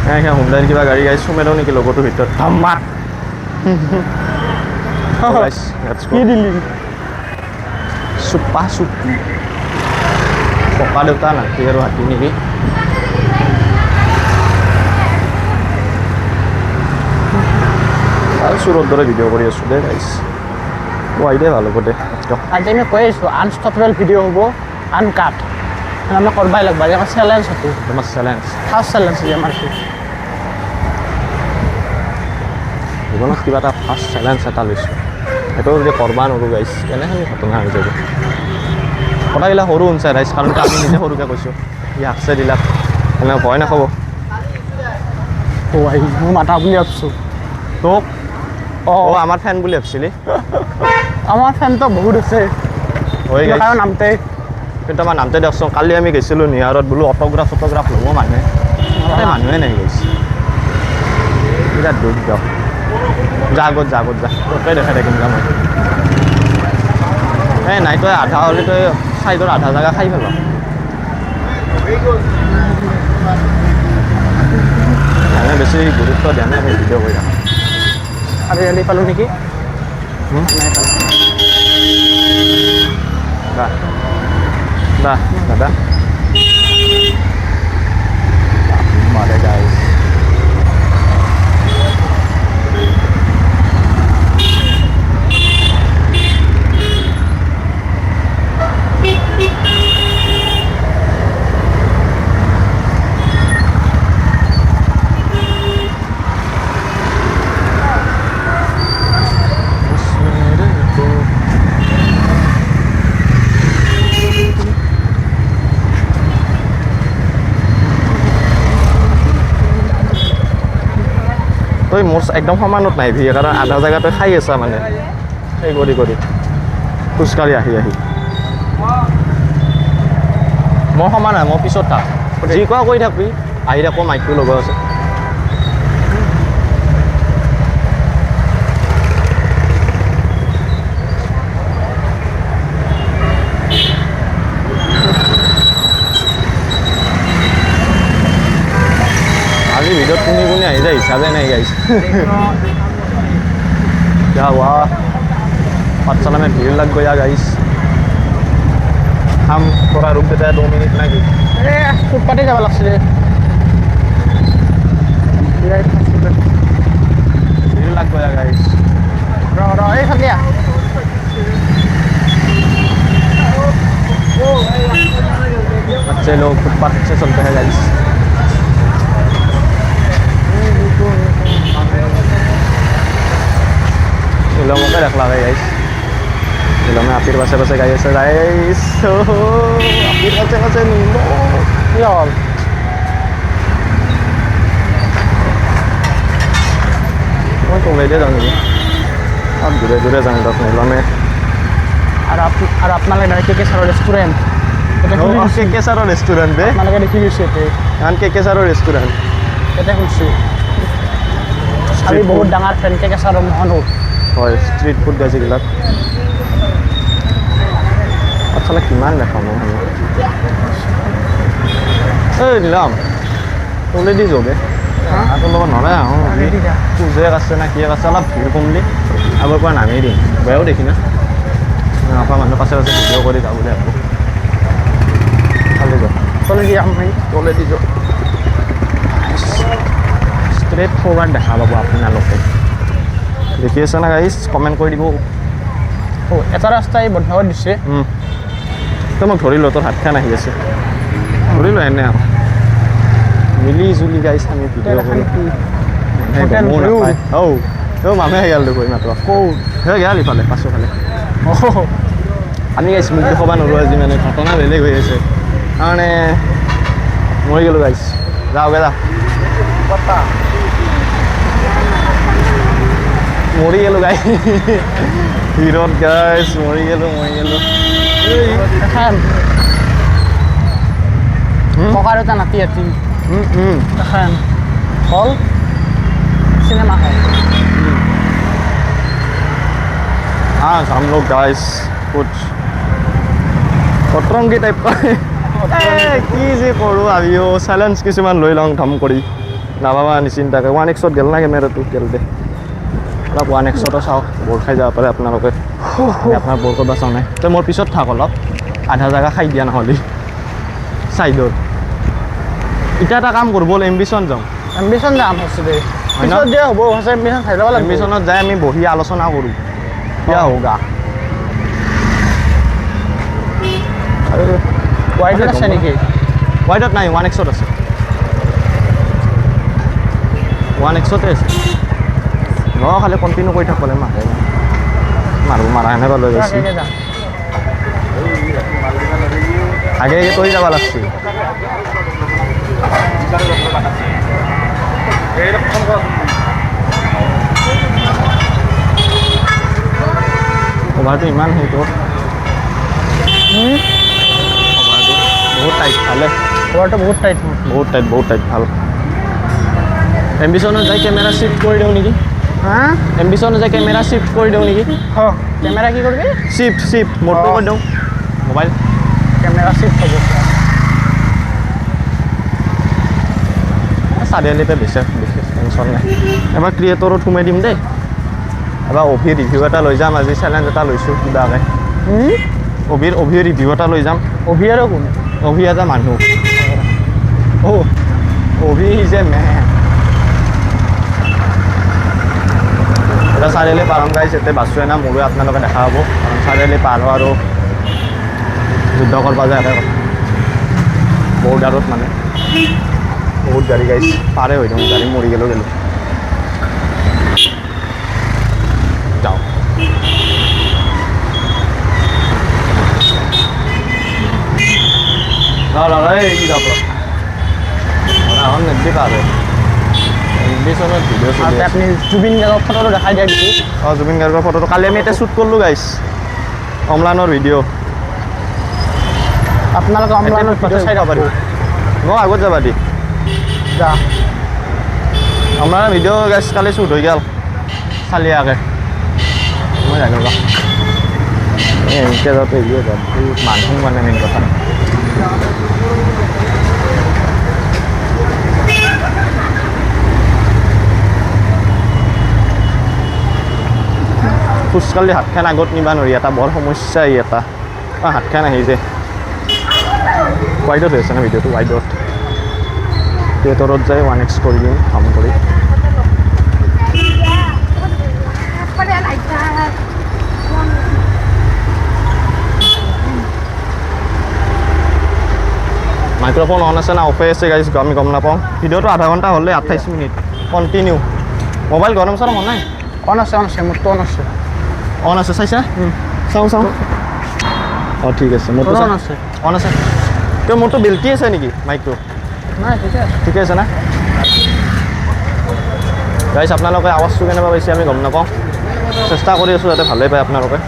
এখন হুণ্ডাইৰ কিবা গাড়ী গাইছ, সোমাই দিওঁ নেকি লগৰটোৰ ভিতৰত? ধামাক। কি দিলি? চুপা চুপি ককা দেউতা নাতি আৰু হাতী নেকি? ভাল চোৰৰ দৰে ভিডিঅ' কৰি আছোঁ দেই গাইছ। ৱাইডে ভাল হ'ব দে। আজি আমি কৈ আছোঁ আনষ্টপেবল ভিডিঅ' হ'ব, আনকাট। আমি কৰবাই লাগব, আজি আমাৰ চেলেঞ্জ সেইটো। তোমাৰ চেলেঞ্জ, ফাৰ্ষ্ট চেলেঞ্জ আজি আমাৰ। জীৱনত কিবা এটা ফাৰ্ষ্ট চেলেঞ্জ এটা লৈছোঁ, সেইটো যদি কৰবা নোৱাৰোঁ গাইছ, কেনেহেন ঘটনা হৈ যাব। কথাবিলাক সৰু শুনছে ৰাইজ, কাৰণ আমি নিজে সৰুকৈ কৈছোঁ। সি হাকছে দিলাক, এনে ভয় নাখাব। অ' আহি মই মাতা বুলি ভাবছোঁ তোক। অঁ, আমাৰ ফেন বুলি ভাবছিলি? আমাৰ ফেনটো বহুত আছে কাৰণ নামতে। কিন্তু আমাৰ নামতে দিয়কচোন। কালি আমি গৈছিলোঁ নিহাৰত, বোলো অট'গ্ৰাফ চট'গ্ৰাফ ল'ব মানুহে, তাতে মানুহে নাই গৈছে। বিৰাট দুখ দিয়ক। যা আগত যা, আগত যা, তোকে দেখাই থাকিম যা মই। এই নাই, তই আধা হ'লে তই চাইডৰ আধা জেগা খাই পেল। মানুহে বেছি গুৰুত্ব দিয়া নাই, আমি ভিডিঅ' কৰি থাকোঁ। আৰু ইয়ালৈ পালোঁ নেকি? দা দাদা মাৰে গাইছ। তই মোৰ একদম সমানত নাহিবি, কাৰণ আধা জেগা তই খাই আছা মানে। সেই কৰি কৰি খোজকাঢ়ি আহি আহি মই সমান হয়, মই পিছত থাক, যি কোৱা কৰি থাকবি, আহি থাকোঁ। মাইকটো লগোৱা আছে। আজি ভিডিঅ'ত কোনে কোনে আহি যায় হিচাপে নাই গাইছ। क्या हुआ, पाठशाला में भीड़ लग गया गाइस। हम थोड़ा रुक देते हैं 2 मिनट ना की। ফুটপাতে যাব লাগছিলে, भीड़ लग गया गाइस। ৰ ৰ, এইফালে আহ। बच्चे लोग फुटपाथ से चलते हैं गाइस। নীলমকে দেখলা গাইছ, নীলমে আপিৰ পাছে পাছে গাই আছে গাইছ। আপিৰ পাছে পাছে নীলম। কি হ'ল? মই তলেদি যাওঁ নেকি? অলপ দূৰে দূৰে যাওঁ দিয়ক নীলমে। আৰু আৰু আপোনালোকে নহয় কে কে ছাৰৰ ৰেষ্টুৰেণ্ট, কে কে ছাৰৰ ৰেষ্টুৰেণ্ট বে, আপোনালোকে দেখি গৈছে ইয়াতে। এখন কে কে ছাৰৰ ৰেষ্টুৰেণ্ট ইয়াতে খুলিছোঁ। আমি বহুত ডাঙৰ ফেন কে কে ছাৰৰ মহানুভ। হয়, ষ্ট্ৰীট ফুড গাইছে এইবিলাক। আচলতে কিমান দেখাম মই। এই নীলম তলেদি যাওঁ বে, তোৰ লগত নৰাই আহোঁ। পূজেক আছে না কি আছে, অলপ ভিৰ কমলি আগৰ পৰা নামি দিম। বেয়াও দেখি না, আপোনাৰ মানুহ পাছে পাছে ভিডিঅ' কৰি যাওঁ বুলি ভাবোঁ। খালি যাওঁ, তলেদি যাম, তলেদি যাওঁ। ষ্ট্ৰেইট ফৰৱাৰ্ড দেখা পাব আপোনালোকে। দেখি আছে না গাইছ? কমেণ্ট কৰি দিব। অ' এটা ৰাস্তাই বন্ধ কৰি দিছে। তই মোক ধৰি ল, তোৰ হাতখন আহি আছে, ধৰি ল। এনে আৰু মিলি জুলি গাইছ আমি ভিডিঅ' কৰোঁ, মানুহে গমো নাপায়। ঔ অ' মানুহে গেল দেখোন মাত্ৰ। সেই গেল ইফালে পাছৰফালে। আমি গাইছ মোক দেখুৱাব নোৱাৰোঁ আজি, মানে ঘটনা বেলেগ হৈ আছে কাৰণে মৰি গ'লোঁ গাইছ। যাওঁগে যা। মৰি গ'লো গাই হিৰত গাইছ, মৰি গ'লো, মৰি গ'লো। এখন ককাৰ এটা নাতি আতি এখন হল, চিনেমা হল। आज हम लोग गाइस कुछ অতৰংগী টাইপ কি যে কৰোঁ আমিও চেলেঞ্জ কিছুমান লৈ লওঁ ধম কৰি নাভাবা নিচিন্তাকৈ। ওৱান এক্সত গ'ল না কেমেৰাটো গ'ল দে, অলপ ওৱান এক্সতো চাওক, বৰ খাই যাব পাৰে আপোনালোকে। আমি আপোনাৰ বৰ কৰিব চাওঁ নাই, তই মোৰ পিছত থাক, অলপ আধা জেগা খাই দিয়া নহ'লে ছাইডত। এতিয়া এটা কাম কৰিব, এম্বিশ্যন যাওঁ। এম্বিশ্যন যাম ফাৰ্ষ্টতে, হয় ন? পিছত দিয়া হ'ব। ফাৰ্ষ্ট এম্বিশ্যন চাই ল'ব লাগিব। এম্বিশ্যনত যাই আমি বহি আলোচনা কৰোঁ, কিয়া হোগা। ৱাইডত আছে নেকি? ৱাইডত নাই, ওৱান এক্সত আছে, ওৱান এক্সতে আছে। ন খালি কণ্টিনিউ কৰি থাকিব লাগে, মাৰে মাৰিব মাৰা সেনে পালোঁ বেছি। আগে যাম। আগে আগে তই যাব লাগছে। কভাৰটো ইমান সেইটো কভাৰটো বহুত টাইট, ভালে। কভাৰটো বহুত টাইট। বহুত টাইট, বহুত টাইট, ভাল। এম্বিশ্যনত যাই কেমেৰা শ্বিফ্ট কৰি দিওঁ নেকি? হা? এম্বিশ্যনত যাই কেমেৰা শ্বিফ্ট কৰি দিওঁ নেকি? কেমেৰা কি কৰিবি? শ্বিফ্ট, শ্বিফ্ট মোৰটো কৰি দিওঁ, মোবাইল কেমেৰা শ্বিফ্ট হ'ব। চাৰিআলিতে বেছি বিশেষ টেনশ্যন নাই। এবাৰ ক্ৰিয়েটৰত সোমাই দিম দেই, এবাৰ অভিৰ ৰিভিউ এটা লৈ যাম। আজি চেলেঞ্জ এটা লৈছোঁ কিবাকৈ। অভিৰ ৰিভিউ এটা লৈ যাম। অভি আৰু কোন? অভি এটা মানুহ। অ' অভি is a man. এতিয়া চাৰিআলি পাৰ হ'ম গাইছ, ইয়াতে বাছুৱে না মোৰে আপোনালোকে দেখা হ'ব, কাৰণ চাৰিআলি পাৰ হোৱা আৰু যুদ্ধ কৰিব যায় একে কথা। বৰ্ডাৰত মানে বহুত গাড়ী গাইছ, পাৰে হৈ দিওঁ গাড়ী, মৰি গ'লেও গ'লো যাওঁ। এই যাব এখন নিদি পাৰে এম্বিশ্যনত ভিডিঅ' চলি আছে। আপুনি জুবিন গাৰ্গৰ ফটোটো দেখাই দিয়া কিছু। অঁ, জুবিন গাৰ্গৰ ফটোটো কালি আমি এতিয়া শ্বুট কৰিলোঁ গাইছ, অম্লানৰ ভিডিঅ'। আপোনালোকে অম্লানৰ ভিডিঅ' চাই থাকিব পাৰিব। মই আগত যাবা দি যা। অম্লানৰ ভিডিঅ' গাইছ কালি শ্বুট হৈ গ'ল চালিয়াকে। মই জানো ৰ, এই এনেকৈ যাওঁতে এই মানুহ মানে মেইন কথা। খোজকাঢ়ি হাতখন আগত নিব নোৱাৰি, এটা বৰ সমস্যা এই এটা। অঁ, হাতখন আহি যে ৱাইডত হৈ আছে না ভিডিঅ'টো, ৱাইডত থিয়েটাৰত যাই ওৱান এক্স কৰি দিম কাম কৰি। মাইক্ৰফোন অন আছে না অফে আছে গাইছ আমি গম নাপাওঁ। ভিডিঅ'টো আধা ঘণ্টা হ'লে 28 মিনিট কণ্টিনিউ। মোবাইল গৰম চৰম হোৱা নাই? অন আছে, অন আছে, মোৰটো অন আছে। অন আছে, চাইছা? চাওঁ চাওঁ। অঁ ঠিক আছে, মোৰটো অন আছে। অন আছে। কিয় মোৰটো বেলকি আছে নেকি মাইকটো? নাই, ঠিকে আছে। ঠিকে আছে না গাইছ? আপোনালোকে আৱাজটো কেনেকুৱা পাইছে আমি গম নাপাওঁ, চেষ্টা কৰি আছোঁ যাতে ভালেই পায় আপোনালোকে।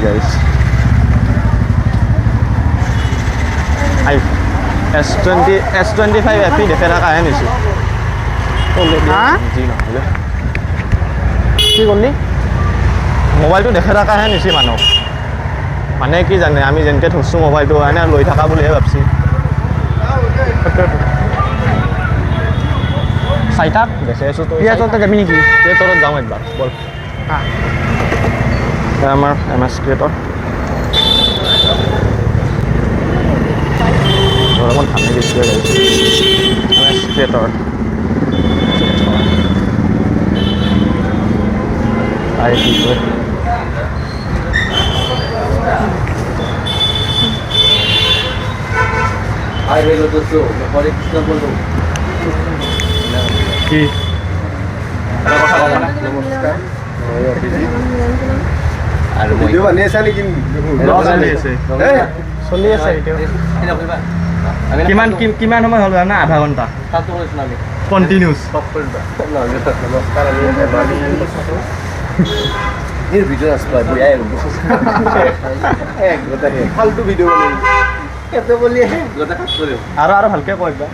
গাইছ I S20, S25 F E দেখে থকা হেন হৈছে। যি নহ'লে কি কৰিলি? মোবাইলটো দেখে থকা হেন হৈছে মানুহ, মানে কি জানে আমি যেনেকৈ ধৰছোঁ মোবাইলটো এনে লৈ থকা বুলিহে ভাবছি। চাই থাক, দেখে আছোঁ তই। থিয়েটাৰতে যাবি নেকি? থিয়েটাৰত যাওঁ একবাৰ ব'ল। আমাৰ এম এছ ক্ৰিয়েটৰ গৰমত ঘামি গৈছোঁ গাইছ। এম এছ ক্ৰিয়েটৰ আই কি কয়। हाय हेलो दोस्तों, मैं हरे कृष्ण बोल रहा हूँ। কি नमस्कार। আৰু ভিডিঅ' বানি আছা নেকি? আছে। চলি আছে ভিডিঅ'। কিমান কিমান সময় হ'ল জানা? আধা ঘণ্টা কণ্টিনিউছ। আৰু আৰু ভালকে কয় একবাৰ।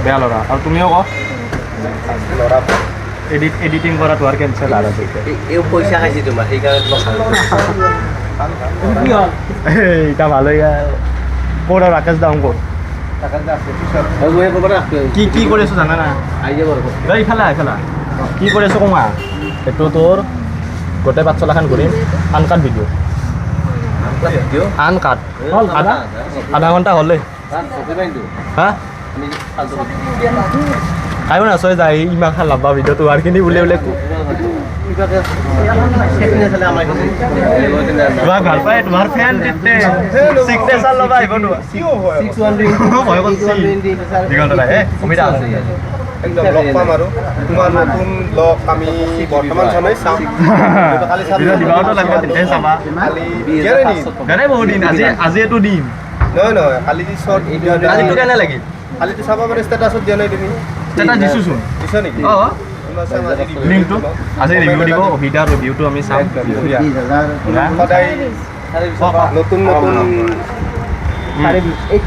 বেয়া ল'ৰা। আৰু তুমিও ক। এডিটিং কৰা তোমাৰ কেঞ্চেল আৰু পইচা খাইছি তোমাৰ, সেইকাৰণে এতিয়া ভাল হৈ গ'ল। ক'ত আৰু ৰাকেশ দাম ক'ত? কি কি কৰি আছো জানা না? ইফালে ইফালে কি কৰি আছো কমা। এইটো তোৰ গোটেই পাঠশালাখন ঘূৰিম, আনকাট ভিডিঅ', আনকাট। আধা ঘণ্টা হ'লে হা কায়ো নাচয় যায় ইমান খান লাম্বা ভিডিঅ' তোমাৰখিনি বোলে বোলে তোমাক ভাল পায়, তোমাৰ ফেন চিগনেচাৰ ল'বা আহিব। একদম লগ পাম আৰু তোমাৰ নতুন লগ আমি বৰ্তমান চামেই চাম। আজিতো দিম নহয় নহয়, কালি শ্বৰ্ট কালিটো কেনে লাগিল? কালিটো চাব পাৰে, ষ্টেটাছত দিয়া নাই তুমি? ষ্টেটাছ দিছোঁচোন। দিছ নেকি? অঁ, লিংকটো আজি ৰিভিউ দিব, অভিদাৰ ৰিভিউটো আমি চাম। সদায় নতুন নতুন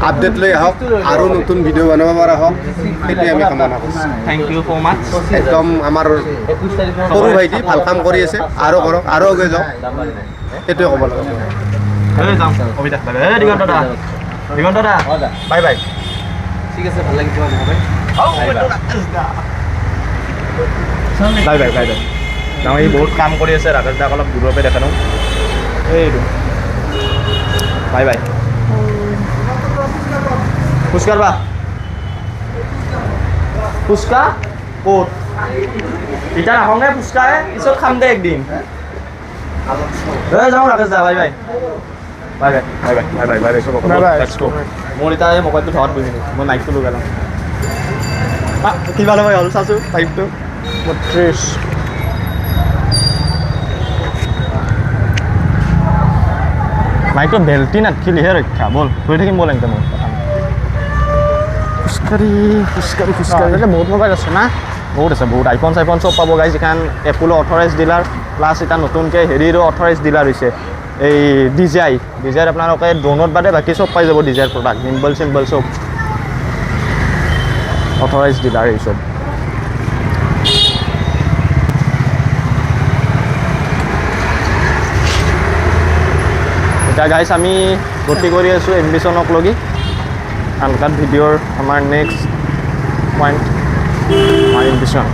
আপডেট লৈ আহক আৰু নতুন ভিডিঅ' বনাব পৰা হওক, সেইটোৱে আমি কামনা কৰিছোঁ। Thank you so মাছ। একদম আমাৰ সৰু ভাইটি ভাল কাম কৰি আছে, আৰু কৰক, আৰু আগুৱাই যাওক, সেইটোৱে ক'ব লাগে। যাওঁ অভিদা, দিগন্ত দা, দিগন্ত দা, বাই বাই। ঠিক আছে, ভাল লাগিছে। Bye bye bye bye. ডাঙৰ এই বহুত কাম কৰি আছে, ৰাকেশ দাক অলপ দূৰৰ পৰা দেখা দিওঁ। এইটো বাই বাই। ফুচকাৰ বা ফুচকা ক'ত এতিয়া নাখাওঁগে ফুচকা, পিছত খাম দে একদিন। যাওঁ ৰাকেশ দা, bye bye bye bye bye bye bye bye bye. চব মোৰ এতিয়া এই মোবাইলটো ধৰত বহি মই মাইকটো লগাই লওঁ। কিমান সময় হ'ল চাচোঁ টাইমটো? 32। মাইকটো বেল্টি নাথখিলিহে ৰক্ষা। ব'ল ধৰি থাকিম, ব'ল এনেকৈ মই খোজকাঢ়ি খোজকাঢ়ি খোজকাঢ়ি। বহুত মোবাইল আছে না? বহুত আছে, বহুত আইফোন চাইফোন চব পাব গাইজ। এইখন এপলৰ অথৰাইজ ডিলাৰ, প্লাছ এতিয়া নতুনকৈ হেৰিৰো অথৰাইজ ডিলাৰ হৈছে এই ডিজাই। ডিজাইৰ আপোনালোকে ড্ৰোনত বাদে বাকী চব পাই যাব, ডিজাইৰ প্ৰডাক্ট, গিম্বল চিম্বল চব অথৰাইজ ডিলাৰ এই চব। এতিয়া গাইজ আমি গতি কৰি আছোঁ এম্বিশ্যনক লগি। আনকাট ভিডিঅ'ৰ আমাৰ নেক্সট পইণ্ট আমাৰ এম্বিশ্যন।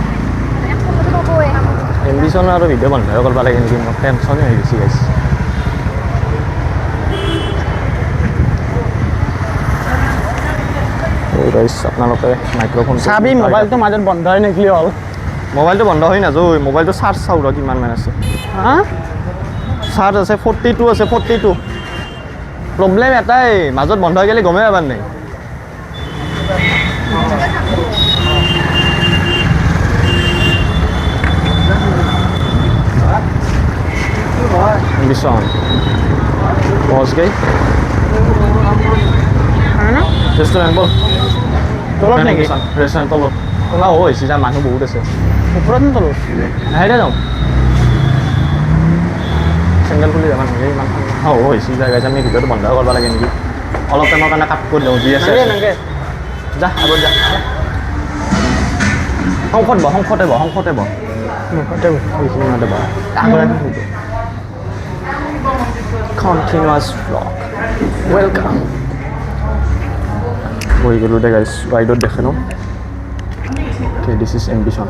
এম্বিশ্যন আৰু ভিডিঅ' বন্ধ কৰিব লাগে নেকি? মোৰ টেনশ্যনে হৈ গৈছে গাইজ। গাইজ আপোনালোকে মাইক্ৰফোন চাবি, মোবাইলটো মাজত বন্ধ হৈ নাথাকিলে হ'ল। মোবাইলটো বন্ধ হৈ নাযায়, মোবাইলটো চাৰ্জ চাওঁ ৰ কিমান মান আছে। হা চাৰ্জ আছে 42 আছে, 42। প্ৰব্লেম এটাই, মাজত বন্ধ হৈ গ'লে গমেই পাবাৰ নাই। এম্বিশ্যন পहुঁচ গই ৰেষ্টুৰেণ্ট। ব'ল তলত নেকি? ৰেষ্টুৰেণ্ট তলত। অঁ হৈছে যা, মানুহ বহুত আছে। ওপৰত নে তলত? নাহে যাওঁ, চেণ্ডেল খুলি যাবা নালাগে ইমান। অঁ হৈছে যা গাইজ, আমি ভিডিঅ'টো বন্ধ কৰিব লাগে নেকি? অলপ টাইমৰ কাৰণে কাট কৰি দিওঁ, যি আছে যা আগত যা। সংসদ বহ, সংসদে বহ, সংসদে বহ, এইখিনিতে বহ। আগত কণ্টিনিউৱাছ ভ্লগ, welcome. বহি গ'লোঁ দে গাইজ, ৰাইডত দেখে ন। Okay, this is ambition.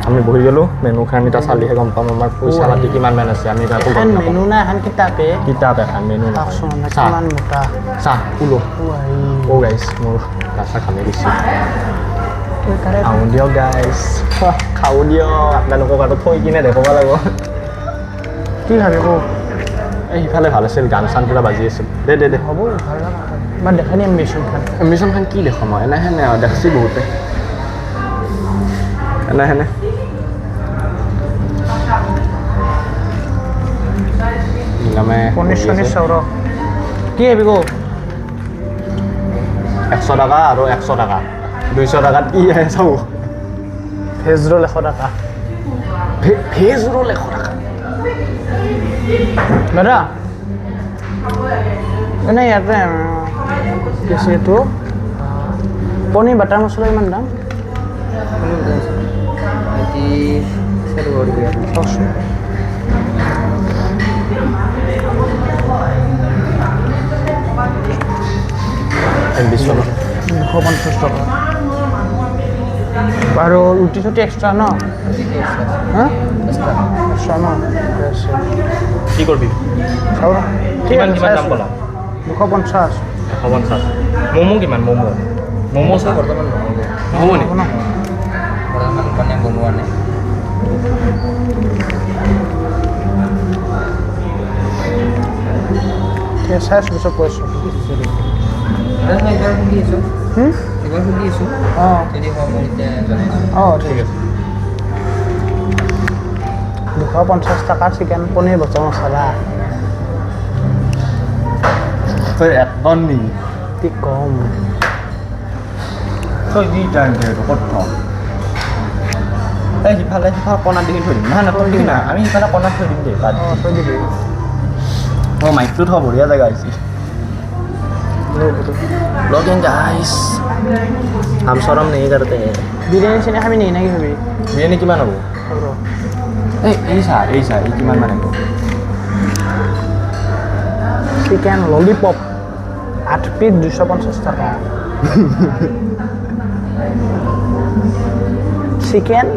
আমি বহি গ'লোঁ, মেনুখন এতিয়া চালিহে গম পাম আমাৰ পইচা পাতি কিমান মান আছে। আমি একো গম নাপাওঁ। মেনু নাই এখন, কিতাপে কিতাপ এখন, মেনু নহয়। চাহ কুলো। অ' গাইজ মোৰ গা চা ঘামি গৈছে। খাওঁ দিয়ক গাইজ, খাওঁ দিয়ক। আপোনালোকক আৰু থৈ কিনে দেখুৱাব লাগিব। কি খাবি ক? এই সিফালে ভাল আছিল, গান চান পূৰা বাজি আছিল। দে দে দে হ'ব, ভাল দেখা নি এম্বিশ্যনখন? এম্বিশ্যনখন কি দেখুৱাম মই? এনেহেনে আৰু দেখছি বহুতে এনেহেনে। অৰিন্দমে পনীৰ চনীৰ চাওঁ ৰ। কি আহিবি ক? 100 টকা আৰু 100 টকা, 200 টকাত কি আহে চাওঁ। ভেজ ৰোল 100 টকা। ভেজ ৰোল 100 টকা। দাদা এনেই ইয়াতে কি আছে এইটো পনীৰ বাটাৰ মছলা কিমান দাম? চাওকচোন। 250 টকা। আৰু ৰুটি চুটি এক্সট্ৰা ন? হা, এক্সট্ৰা ন? কি কৰিবি? চাওঁ ৰ। ঠিক কিমান আছে, কিমান দাম ক'লা? 250। 150। ম'ম' কিমান? ম'ম' ম'ম' চাওঁ বৰ্তমান নহ'ব। নহ'ব নেকি? ন বৰ্তমান মানে বনোৱা নাই। ঠিক আছে, চাই আছোঁ, পিছত কৈ আছোঁ। একবাৰ সুধি আছোঁ। একবাৰ সুধি আছোঁ। অঁ যদি হয় মই তেতিয়া জনাইছোঁ। অঁ ঠিক আছে। 250 টকাৰ চিকেন পনীৰ বাটাৰ মছলা। তই একদম নি কি কম। তই কি টাইম এইটো ক'ত থ? এই সিফালে সিফালে কণাত দেখি থৈ দিম। নহয় নহয়, তই না, আমি সিফালে কণাত থৈ দিম দেই। বাদ অঁ থৈ দিবি। অঁ মাইকটো থ, বঢ়িয়া জেগা হৈছে। ব্লগিং গাইস, हम शर्म नहीं करते हैं। বিৰিয়ানী চিৰিয়ানী খাবি নেকি? নাকি খাবি? বিৰিয়ানী কিমান হ'ব? এই এই চা, এই চা, এই কিমান মান হ'ব? চিকেন ললিপপ 8 পিচ 250 টকা। চিকেন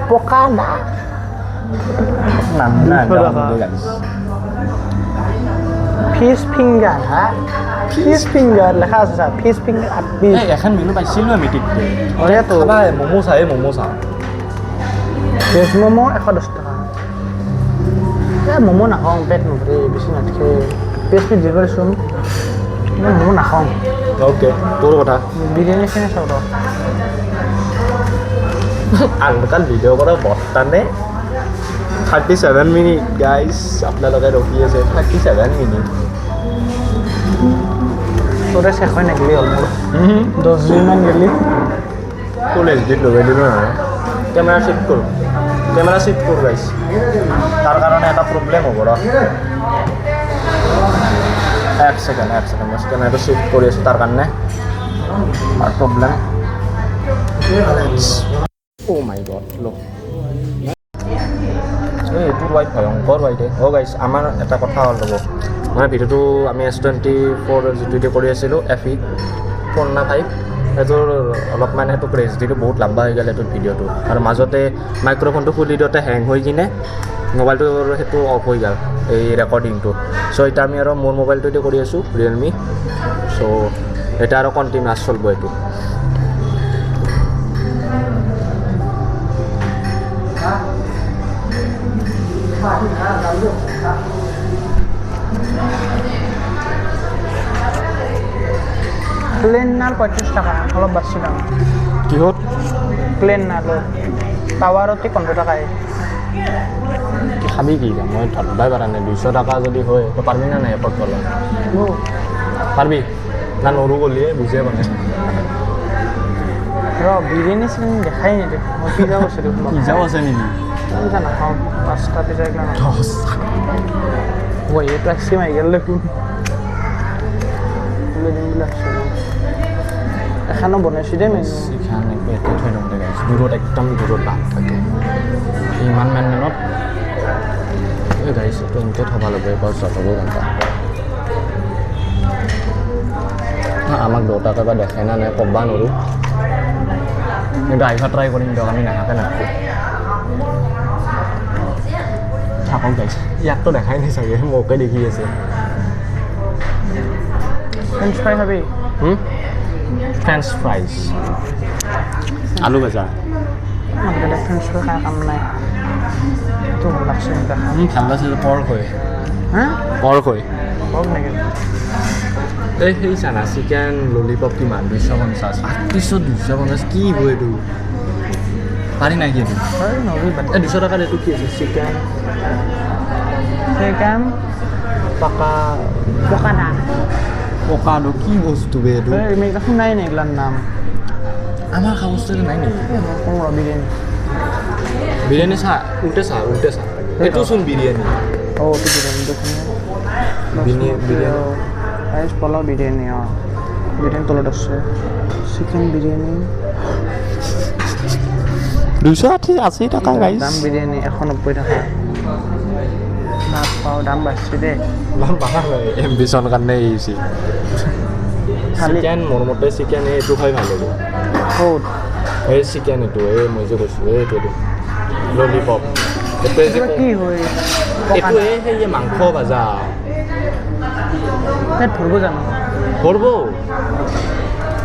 পকাদা নাম না। 200 টকা। ফিছ ফিংগাৰ, হা ফিছ ফিংগাৰ লেখা আছে ছাৰ, ফিছ ফিংগাৰ 8 পিচ। এই এখন মেনু পাইছিলোঁ আমি তেতিয়া। অৰেতো। খাবা ম'ম' চাই, ম'ম' চাওঁ। ভেজ ম'ম' 110 টকা। এই ম'ম' নাখাওঁ, পেট নভৰে, বেছি নাথাকে। পেট পিচ দিব দেচোন, মই ম'ম' নাখাওঁ। অ'কে, তোৰ কথা। বিৰিয়ানী চিৰিয়ানী চাওঁ ৰ। আনকাল ভিডিঅ' কৰা বৰ্তানে 37 মিনিট গাইজ, আপোনালোকে ৰখি আছে 37 মিনিট। তোৰে শেষ হৈ নাগিলি হ'ল মোৰ 10 দিনমান গেলি। ফুল এইচ ডিত লগাই দিলোঁ নহয়। কেমেৰা চিফ্ট কৰোঁ, কেমেৰা চিফ্ট কৰোঁ গাইজ, তাৰ কাৰণে এটা প্ৰব্লেম হ'ব ৰ। এক ছেকেণ্ড, এক ছেকেণ্ড, মই কেমেৰাটো চিফ্ট কৰি আছোঁ, তাৰ কাৰণে তাৰ প্ৰব্লেম। অ' মাই গড, ল এই এইটো ৱাইট ভয়ংকৰ ৱাইট। অ' গাইজ, আমাৰ এটা কথা হ'ল ৰ'ব, মানে ভিডিঅ'টো আমি S24 যিটো দি কৰি আছিলোঁ, এফ ই 4 না 5, সেইটোৰ অলপমান সেইটোক ৰেষ্ট দিলোঁ, বহুত লম্বা হৈ গ'ল সেইটোত ভিডিঅ'টো। আৰু মাজতে মাইক্ৰফোনটো খুলি দিওঁতে হেং হৈ কিনে মোবাইলটোৰ সেইটো অফ হৈ গ'ল এই ৰেকৰ্ডিংটো। চ' এতিয়া আমি আৰু মোৰ মোবাইলটো দি কৰি আছোঁ, ৰিয়েলমি। চ' এতিয়া আৰু কণ্টিনিউৱাছ চলিব এইটো। প্লেন নাল 35 টকা, অলপ বাছি দাম। কিহত? প্লেন নালত টাৱাৰতে 15 টকাই। কি খাবি কি? মই ধৰবাই পৰা নাই। 200 টকা যদি হয় তই পাৰবি না নাই এপত গ'লে? পাৰবি না নৰো গ'লিয়ে বুজিয়ে পোৱা নাই। ৰ, বিৰিয়ানী চিৰিয়ানী দেখাই নিদিয়ে। মই পিজ্জা কৈছোঁ দেখোন। পিজ্জাও আছে নেকি? পিজ্জা নাখাওঁ, 5টা পিজ্জা এইগিলা নাখাওঁ। ঐ এইটো আইচক্ৰীম আহি গ'ল দেখোন। লৈ দিম বুলি ভাবছিলোঁ। এখানো বনাইছোঁ দেই মেনু। এইখন ইয়াতে থৈ দিওঁ দে গাইছ, দূৰত, একদম দূৰত লাভ থাকে ইমান মানত। এই গাইছ, এইটো এনেকৈ থ'ব লাগিব, এইবাৰ জলব ঘণ্টা আমাক দেউতাকে বা দেখে না নাই ক'ব নোৱাৰোঁ, কিন্তু আহিব ট্ৰাই কৰিম দিয়ক, আমি নাহাকে নাথাকোঁ। থাকক গাইছ, ইয়াকতো দেখাই নাই চাগে, মোকে দেখি আছে। ফ্ৰেঞ্চ ফ্ৰাই খাবি? ফ্ৰেঞ্চ ফ্ৰাইজ, আলু ভাজা। মানুহকেইটা ফ্ৰেঞ্চ ফ্ৰাই খাই কাম নাই। এইটো ভাল লাগছে দেখা। ভাল লাগছে। পৰ্ক হয়। হা? পৰ্ক হয়। পৰ্ক নেকি? এই সেই চানা চিকেন ললিপপ কিমান? 250। 8 পিছত 250 কি হ'ব এইটো? পাৰি নাই কি এইটো? নৰি বাদ। এই 200 টকাত এইটো কি আছে? চিকেন চিকেন পাকা পকানা পকানো কি বস্তু বে এইটো? এই শুনাই নাই এইগিলাৰ নাম। আমাৰ খোৱা বস্তু নাই নেকি? বিৰিয়ানী বিৰিয়ানী চা, উল্টে চা, উল্টে চা, এইটো চোন বিৰিয়ানী। অঁ, এইটো বিৰিয়ানী দেখোন, বিৰিয়ানী ৰাইচ পোলাও বিৰিয়ানী। অঁ, বিৰিয়ানী তলত আছে, চিকেন বিৰিয়ানী 280 টকা গাইছ। দাম বিৰিয়ানী 190 টকা। নাপাওঁ, দাম বাঢ়ছে দেই। দাম বাঢ়া নাই, এম্বিশ্যন কাৰণে আহিছে। চিকেন মোৰ মতে চিকেন এইটো খাই ভাল হ'ব। ক'ত? এই চিকেন এইটো, এই মই যে কৈছোঁ, এইটো এইটো ললিপপ। এইটোৱে কি হয়? এইটো এই সেই মাংস ভাজা। পেট ভৰব জানো? ভৰব,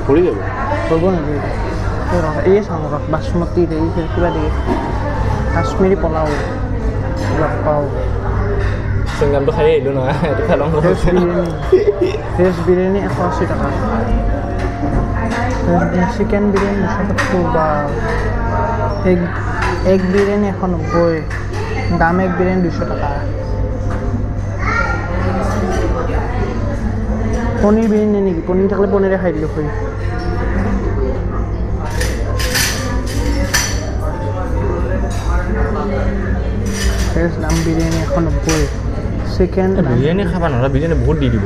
ভৰি যাব। ভৰব নেকি? এই চাওঁ ৰ, বাচমতি এই কিবা দিয়ে, কাশ্মীৰী পোলাও লগ পাওঁ। চুইংগামটো খাই আহিলোঁ নহয়, এইটো খাই ল'ম। ভেজ বিৰিয়ানী 180 টকা, চিকেন বিৰিয়ানী 270 বা এগ বিৰিয়ানী 190, দাম এগ বিৰিয়ানী 200 টকা। পনীৰ বিৰিয়ানী নেকি? পনীৰ থাকিলে পনীৰে খাই দিলোঁ হয়। ভেজ দাম বিৰিয়ানী 190, চিকেন বিৰিয়ানী খাব নোৱাৰা, বিৰিয়ানী বহুত দি দিব,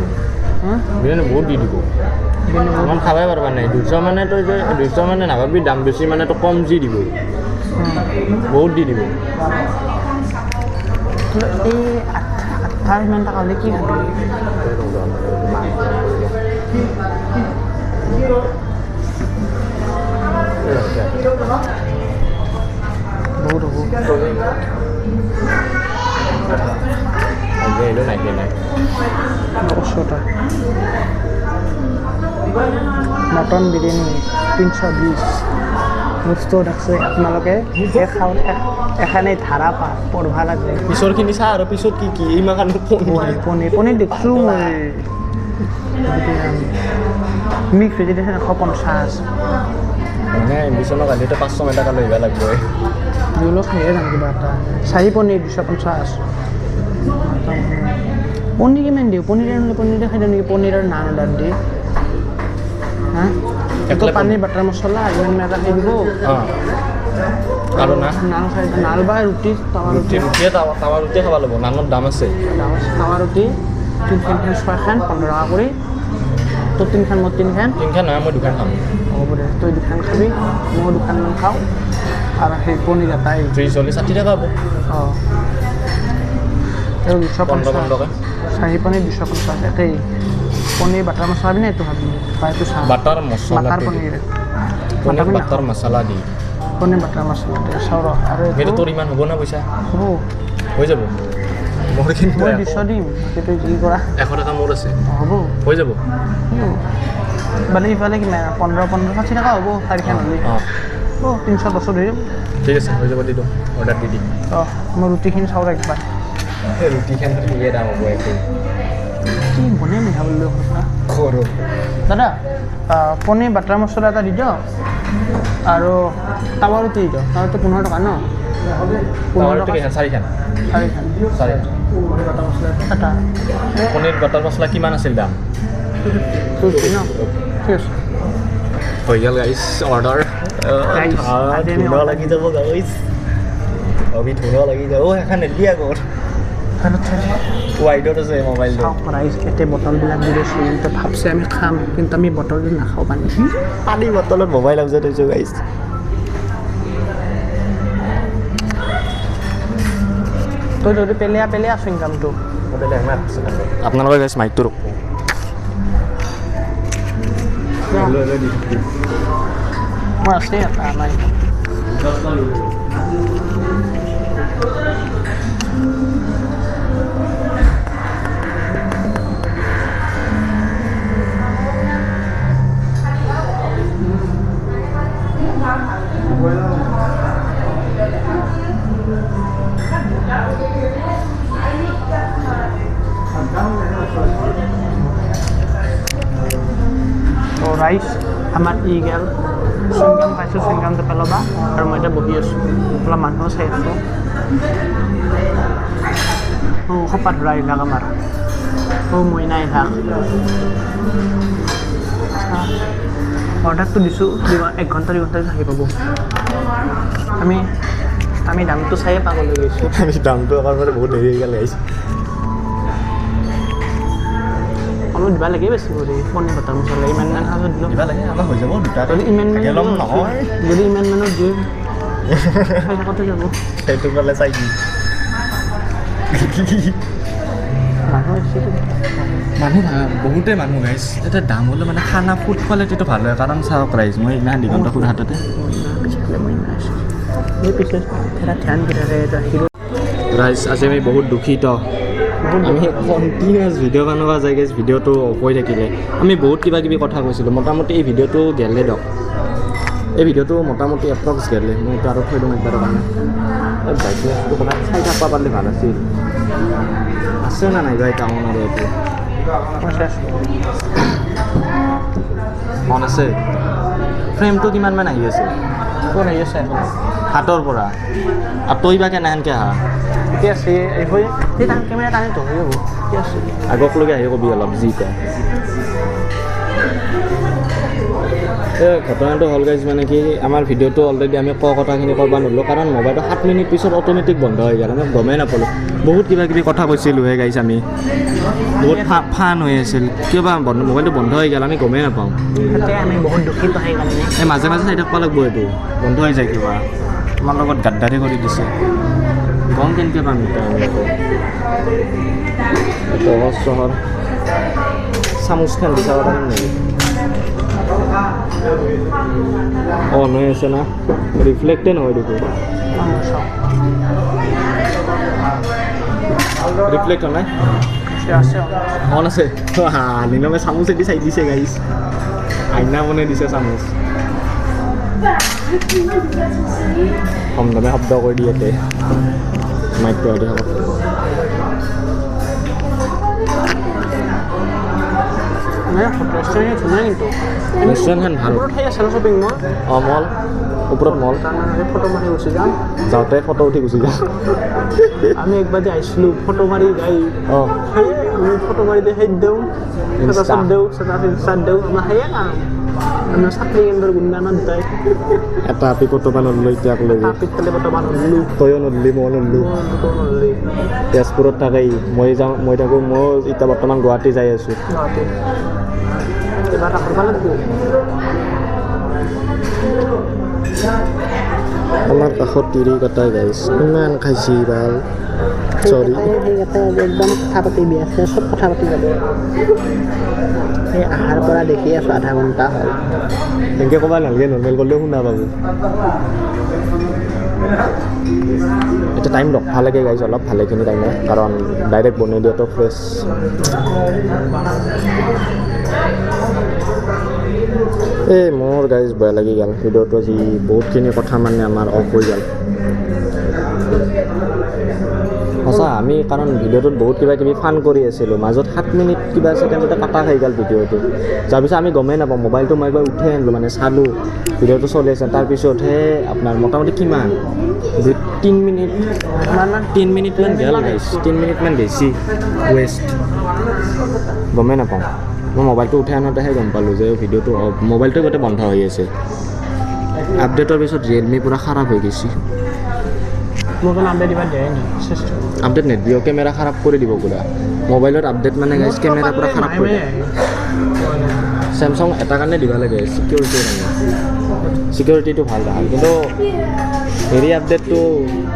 বিৰিয়ানী বহুত দি দিব, ইমান খাবই পাৰিবা নাই। 200 মানে তই যে 200 মানে নাভাবি দাম বেছি মানে তই কম যি দিব, বহুত দি দিব। এই 8 ইমান টকা হ'লে কি খাবি? বহুত হ'ব। ওচৰতে মটন বিৰিয়ানী 320। বস্তু আছে, আপোনালোকে এখানে ধাৰা পঢ়বা লাগে। পিছৰখিনি চা আৰু পিছত কি কি ইমান পনীৰ পনীৰ দেখিছোঁ মই। মিক্স ভেজিটেশ্যন 150। মানে এম্বিশ্যনক আজিতো 500 টকা লৈ আহিব লাগিব। দুলো খাইয়ে যাম কিবা এটা। চাৰি পনীৰ 250। পনীৰ কিমান দিওঁ? পনীৰ আনিলে পনীৰে খাই দিওঁ নেকি? পনীৰ আৰু নান অৰ্ডাৰ দি হা, পানীৰ বাটাৰ মছলা ইমান এটা খাই দিব। আৰু না নান খাই, নান বা ৰুটি, তাৱা ৰুটি, ৰুটিয়ে তাৱা ৰুটি খাব লাগিব। নানৰ দাম আছে। তাৱা ৰুটি 3খন 6খন 15 টকা কৰি। তোৰ 3খন, মোৰ 3খন। 3খন নহয়, মই 2খন খাম। হ'ব দে, তই 2খন খাবি, ময়ো 2খনমান খাওঁ। আৰু সেই পনীৰ এটাই 30 40 60 টকা হ'ব। অঁ, আৰু 250 টকা। চাহি পনীৰ 250 একেই। পনীৰ বাটাৰ মছলা খাবি নে এইটো খাবি? বা এইটো চাহ বাটাৰ মছলা, বাটাৰ পনীৰ, পনীৰ বাটাৰ মছলা দি, পনীৰ বাটাৰ মছলা দে। চাওঁ ৰ। আৰু সেইটো তোৰ ইমান হ'ব না পইচা? হ'ব, হৈ যাব। মোৰ কিন্তু মই 200 দিম, সেইটো যি কৰা। 100 টকা মোৰ আছে। হ'ব, হৈ যাব। মানে ইফালে কিমান? 15 15 60 টকা হ'ব 4খন হ'লে। অঁ, অঁ, 310 ধৰি। ঠিক আছে, হৈ যাব, দি দিওঁ অৰ্ডাৰ দি দিম। অঁ, মই ৰুটিখিনি চাওঁ একবাৰ। এই ৰুটিখন দিয়ে দাম হ'ব একো কি বনাই মিঠা বুলি কৰোঁ। দাদা, পনীৰ বাটাৰ মছলা এটা দি দিয়ক আৰু তাৱা ৰুটি দি দিয়ক। তাৱা ৰুটি 15 টকা ন? 15 টকা 4খন। 4খন এটা। পনীৰ বাটাৰ মছলা কিমান আছিল দাম? 250 ন? ঠিক আছে, হৈ গ'ল গাইছ অৰ্ডাৰ। ধুনীয়া লাগি যাব গাইছ, অভি ধুনীয়া লাগি যাব। সেইখন নিদি আগত ৱাইডত আছে মোবাইলটো। চাওক ৰাইজ, ইয়াতে বটলবিলাক দি দিছে, কিন্তু ভাবছে আমি খাম, কিন্তু আমি বটলটো নাখাওঁ। পানী পানী বটলত মোবাইল আপজে থৈছোঁ গাইছ। তই যদি পেলিয়া পেলিয়া চুইংগামটো আপোনালোকে গাইছ মাইকটো ৰখব। মোৰ আছে এটা মাইক। তো ৰাইজ, আমাৰ ই গেল চুইংগাম খাইছোঁ, চুইংগামটো পেলাবা। আৰু মই এতিয়া বহি আছোঁ, অলপ মানুহো চাই আছোঁ। সোপা ধৰা এইবিলাক আমাৰ। মইনা আহি থাক। অৰ্ডাৰটো দিছোঁ, 1 ঘণ্টা 2 ঘণ্টা আহি পাব। আমি আমি দামটো চায়ে পাগল হৈ গৈছোঁ। আমি দামটো আমাৰ মানে বহুত হেৰি হৈ গ'ল আহিছে। অলপ দিবা লাগে বেছি কৰি পনীৰ বাটাৰ মছলা ইমান মান সাজত দিলোঁ দিবা লাগে, আমাৰ হৈ যাব দুটা। যদি ইমান নহয়, যদি ইমান মানত দিয়ে খাই থাকোঁতে যাব। সেইটো পালে চাই কি মানুহ বহুতে মানুহ গাইছ। এতিয়া দাম হ'লে মানে খানা ফুড কোৱালিটিটো ভাল হয়। কাৰণ চাওক ৰাইজ, মই ইমান দিগন্ত খুৰা হাততে ৰাইজ আজি আমি বহুত দুখিত। আমি কণ্টিনিউৱাছ ভিডিঅ' বনোৱা যায় গাইজ, ভিডিঅ'টো অফ হৈ থাকিলে। আমি বহুত কিবা কিবি কথা কৈছিলোঁ। মোটামুটি এই ভিডিঅ'টো গেলে দিয়ক, এই ভিডিঅ'টো মোটামুটি এপ্ৰক্স গেলে। মই এইটো আৰু থৈ দিওঁ একবাৰৰ কাৰণে। এই ব্ৰাইটনেছটো কথা চাই থাকিব পাৰিলে ভাল আছিল। আছে না নাই ভাই টাউন আৰু এইটো মন আছে। ফ্ৰেমটো কিমানমান আহি আছে? কোন আহি আছে? হাতৰ পৰা। আৰু তই বা কেনেহেনকৈ আহা? ঠিকে আছে, কেমেৰা টানি ধৰি যাব। ঠিকে আছে, আগকলৈকে আহি কবি অলপ যি কয়। এই ঘটনাটো হ'ল গাইজ, মানে কি আমাৰ ভিডিঅ'টো অলৰেডি আমি কোৱা কথাখিনি ক'ব নোৱাৰিলোঁ, কাৰণ মোবাইলটো 7 মিনিট পিছত অট'মেটিক বন্ধ হৈ গ'ল। আমি গমেই নাপালোঁ। বহুত কিবা কিবি কথা কৈছিলোঁহে গাইজ, আমি বহুত ফান হৈ আছিল। কিয় বা বন্ধ মোবাইলটো বন্ধ হৈ গ'ল আমি গমেই নাপাওঁ। আমি বহুত দুখিত সেইকাৰণে। এই মাজে মাজে চাই থাকিব লাগিব, এইটো বন্ধ হৈ যায় কিবা। আমাৰ লগত গাদ্দাৰি কৰি দিছে। গম কেনেকৈ পাম এতিয়া আমি? চহৰ চামুচখন দি চাব পাৰিম নেকি? অন হৈ আছে না? ৰিফ্লেক্টে নহয় দেখোন। ৰিফ্লেক্ট হোৱা নাই? অন আছে। নিলমে চামুচেদি চাই দিছে গাইজ, আইনা বনাই দিছে চামুচ। কম দামে শব্দ কৰি দিয়ে ইয়াতে। মাইকটো দি হ'ব। ৰেষ্টুৰেণ্টখন ভাল। অঁ, মল ওপৰত মল। ফটো মাৰি গুচি যাম, যাওঁতে ফটো উঠি গুচি যাম। আমি একবাৰ যে আহিছিলোঁ ফটো মাৰি যাই, অঁ সেয়ে আমি ফটো মাৰি সেই দিওঁ, ষ্টেটাছত দিওঁ, ষ্টেটাছ দিওঁ, আমাৰ সেয়ে কাম। আমাৰ চাকৰি কেন্দ্ৰৰ গুণ্ডা আমাৰ দুটাই। এটা আপি কটোবা নললো এতিয়াক লৈ। তয়ো নললি, ময়ো নললো। তেজপুৰত থাকে, মই যাওঁ, মই থাকোঁ। ময়ো এতিয়া বৰ্তমান গুৱাহাটী যাই আছোঁ। আমাৰ কাষত তিৰি কটাই গাইছ, ইমান খাইছি ভাল। চৰি, একদম কথা পাতি বিয়া চব কথা পাতি যাব। এই অহাৰ পৰা দেখি আছোঁ আধা ঘণ্টা হ'ল। এনেকৈ ক'ব নালাগে, নৰ্মেল ক'লেও শুনা পাব। এতিয়া টাইম ৰখা লাগে গাইছ অলপ ভালেখিনি টাইমে, কাৰণ ডাইৰেক্ট বনাই দিয়াটো ফ্ৰেছ। এই মোৰ গাইজ বেয়া লাগি গ'ল ভিডিঅ'টো। আজি বহুতখিনি কথা মানে আমাৰ অফ হৈ গ'ল সঁচা। আমি কাৰণ ভিডিঅ'টোত বহুত কিবা কিবি ফান কৰি আছিলোঁ, মাজত 7 মিনিট কিবা ছেকেণ্ডতে কাটা খাই গ'ল ভিডিঅ'টো। যাৰ পিছত আমি গমেই নাপাওঁ। মোবাইলটো মই একবাৰ উঠাই আনিলোঁ, মানে চালোঁ ভিডিঅ'টো চলি আছে। তাৰপিছতহে আপোনাৰ মোটামুটি কিমান 2-3 মিনিট, 3 মিনিটমান গ'ল গাইছ, 3 মিনিটমান বেছি ৱেষ্ট। গমেই নাপাওঁ। মই মোবাইলটো উঠাই আনোতেহে গম পালোঁ যে ভিডিঅ'টো অফ, মোবাইলটো গোটেই বন্ধ হৈ আছে। আপডেটৰ পিছত ৰিয়েলমি পূৰা খাৰাপ হৈ গৈছে। আপডেট নিদিব, কেমেৰা খাৰাপ কৰি দিব পূৰা। মোবাইলত আপডেট মানে গাইছ কেমেৰা পূৰা খাৰাপ কৰি দিয়ে। চেমচাং এটা কাৰণে দিব লাগে, ছিকিউৰিটিৰ কাৰণে। ছিকিউৰিটিটো ভাল ভাল, কিন্তু হেৰি আপডেটটো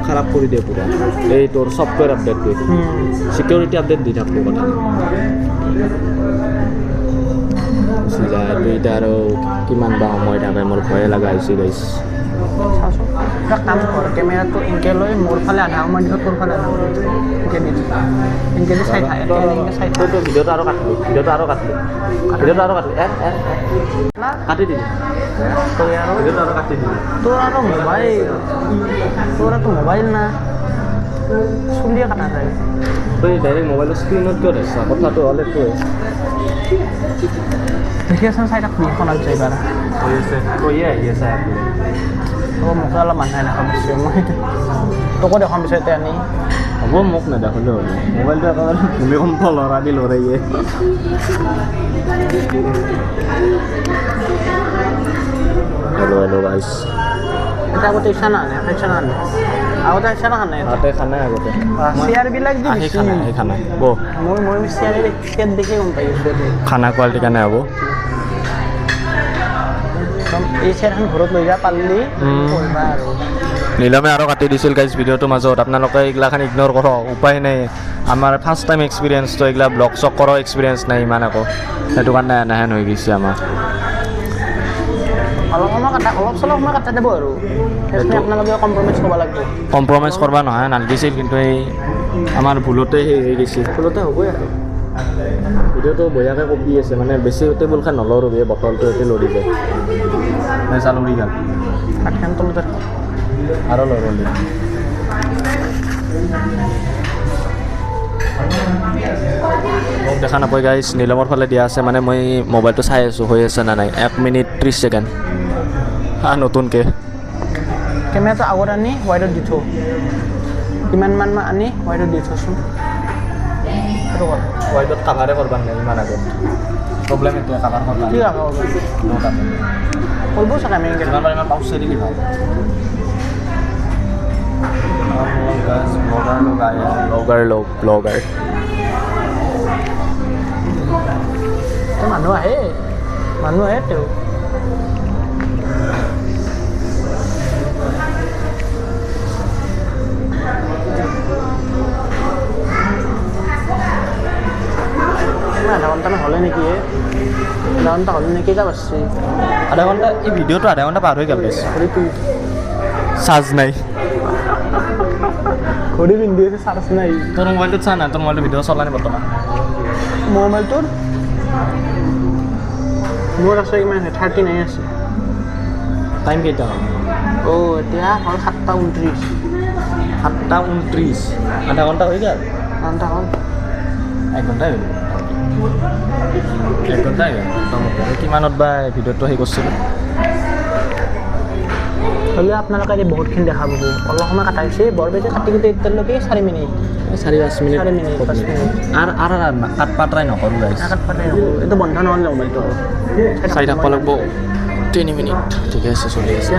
খাৰাপ কৰি দিয়ে পূৰা। এই তোৰ ছফ্টৱেৰ আপডেটটো, ছিকিউৰিটি আপডেট দি থাকব কথা। এইটো এতিয়া আৰু কিমান বা সময় থাকে, মোৰ ভয়ে লগা হৈছে গাইছ। এটা কাম কৰ, কেমেৰাটো এনেকৈ লৈ মোৰ ফালে আধা সময় দিছ, তোৰ ফালে আধা সময় এনেকৈ দি এনেকৈ দি চাই থাক, এনেকৈ চাই থাক। ভিডিঅ'টো আৰু কাটিলোঁ, ভিডিঅ'টো আৰু কাটিলোঁ, ভিডিঅ'টো আৰু কাটিলোঁ, কাটি দিলি তই আৰু ভিডিঅ'টো আৰু কাটি দিলি। তোৰ আৰু মোবাইল, তোৰ আৰু মোবাইল না চুলিয়ে কাটা যায়। তই ডাইৰেক্ট মোবাইলৰ স্ক্ৰীণত কিয় ধৰছা? কথাটো হ'ল এইটোৱে। দেখি আছ, চাই থাকবি ফোনত যাই বাৰ হৈ আছে, তয়ে আহি আছে। মোক অলপ মানুহে দেখাব বিচাৰে, মই তোকো দেখাম বিচাৰোঁ আনি। হ'ব, মোক নেদেখিলেও হ'ব। মোবাইলটো একেবাৰে ভূমিকম্প লৰা দি লৰাইয়ে। হেল্ল' হেল্ল' গাইছ, এটা আগতে ইচ্ছা নাই, ইচ্ছা নাই, আগতে ইচ্ছা নাই, তাতে খানাই আগতে চেয়াৰবিলাক যে আহি খানা, আহি খানা ব মই চেয়াৰ চেয়াৰ দেখি গম পাই গৈছোঁ খানা কোৱালিটি কেনে হ'ব। এই চেয়াৰখন ঘৰত লৈ যা পাৰলি কৰিবা আৰু। নীলমে আৰু কাটি দিছিল গাইজ ভিডিঅ'টোৰ মাজত, আপোনালোকে এইগিলাখান ইগন'ৰ কৰক, উপায় নাই। আমাৰ ফাৰ্ষ্ট টাইম এক্সপিৰিয়েঞ্চটো, এইগিলা ব্লগ চক কৰাও এক্সপিৰিয়েঞ্চ নাই ইমান আকৌ, সেইটো কাৰণে এনেহেন হৈ গৈছে আমাৰ। অলপ সময় কাটা, অলপ চলপ সময় কাটা দিব আৰু সেইখিনি আপোনালোকে কম্প্ৰমাইজ কৰিব লাগিব। কম্প্ৰমাইজ কৰিব নহয় নালাগিছিল, কিন্তু এই আমাৰ ভুলতে সেই হৈ গৈছে। ভুলতে হ'বই আৰু। ভিডিঅ'টো বঢ়িয়াকৈ কপি আছে, মানে বেছি টেবুলখন নলৰোঁ, এই বটলটো ইয়াতে লৰি যায়, চা লৰি গ'ল। কাঠখন তলতে আৰু লৰলি। মোক দেখা নাপায় গাইজ, নীলমৰ ফালে দিয়া আছে, মানে মই মোবাইলটো চাই আছোঁ হৈ আছে নে নাই। 1 মিনিট 30 ছেকেণ্ড। হা, নতুনকৈ কেমেৰাটো আগত আনি ৱাইডত দি থওঁ, কিমানমান আনি ৱাইডত দি থওঁচোন। ৱাইডত কাভাৰে কৰবা নাই ইমান আগত, প্ৰব্লেম এইটোৱে, কাভাৰ কৰবা কি কাভাৰ কৰবা কৰিব চাগে। আমি যিমান পাৰে ইমান পাউচ দিলি ভাল। ব্লগাৰ লোক, ব্লগাৰ মানুহ আহে, মানুহ আহে তেওঁ। আধা ঘণ্টামান হ'লে নেকি? আধা ঘণ্টা হ'লে নেকি? কেইটা বাজছে? আধা ঘণ্টা, এই ভিডিঅ'টো আধা ঘণ্টা পাৰ হৈ গ'ল। চাৰ্জ নাই, ঘড়ী পিন্ধি আছে, চাৰ্জ নাই। তোৰ মোবাইলটোত চা না, তোৰ মোবাইলটো ভিডিঅ' চলা নাই বৰ্তমান? মোৰ মোবাইলটোৰ মোৰ আছে কিমান? 39 আছে। টাইম কেইটা হ'ল? অ' এতিয়া হ'ল 7:29। 7:29, আধা ঘণ্টা হৈ গ'ল। ঘণ্টা হ'ল, এক ঘণ্টাই হৈ গ'ল, এক ঘণ্টাই হৈ গ'ল মোটামুটি। কিমানত বা ভিডিঅ'টো সেই কৰিছিলোঁ। হ'লেও আপোনালোকে আজি বহুতখিনি দেখা পাব। অলপ সময় কাটা হৈছে, বৰ বেছি কাটি কুটি এতিয়ালৈকে 4 মিনিট, 4-5 মিনিট, 4 মিনিট 5 মিনিট। আৰু আৰু কাট পাতৰাই নকৰোঁ গাইজ, কাট পাতৰাই নকৰোঁ, এইটো বন্ধ নহ'ল মোবাইলটো চাই থাকিব লাগিব। 3 মিনিট, ঠিকে আছে, চলি আছে।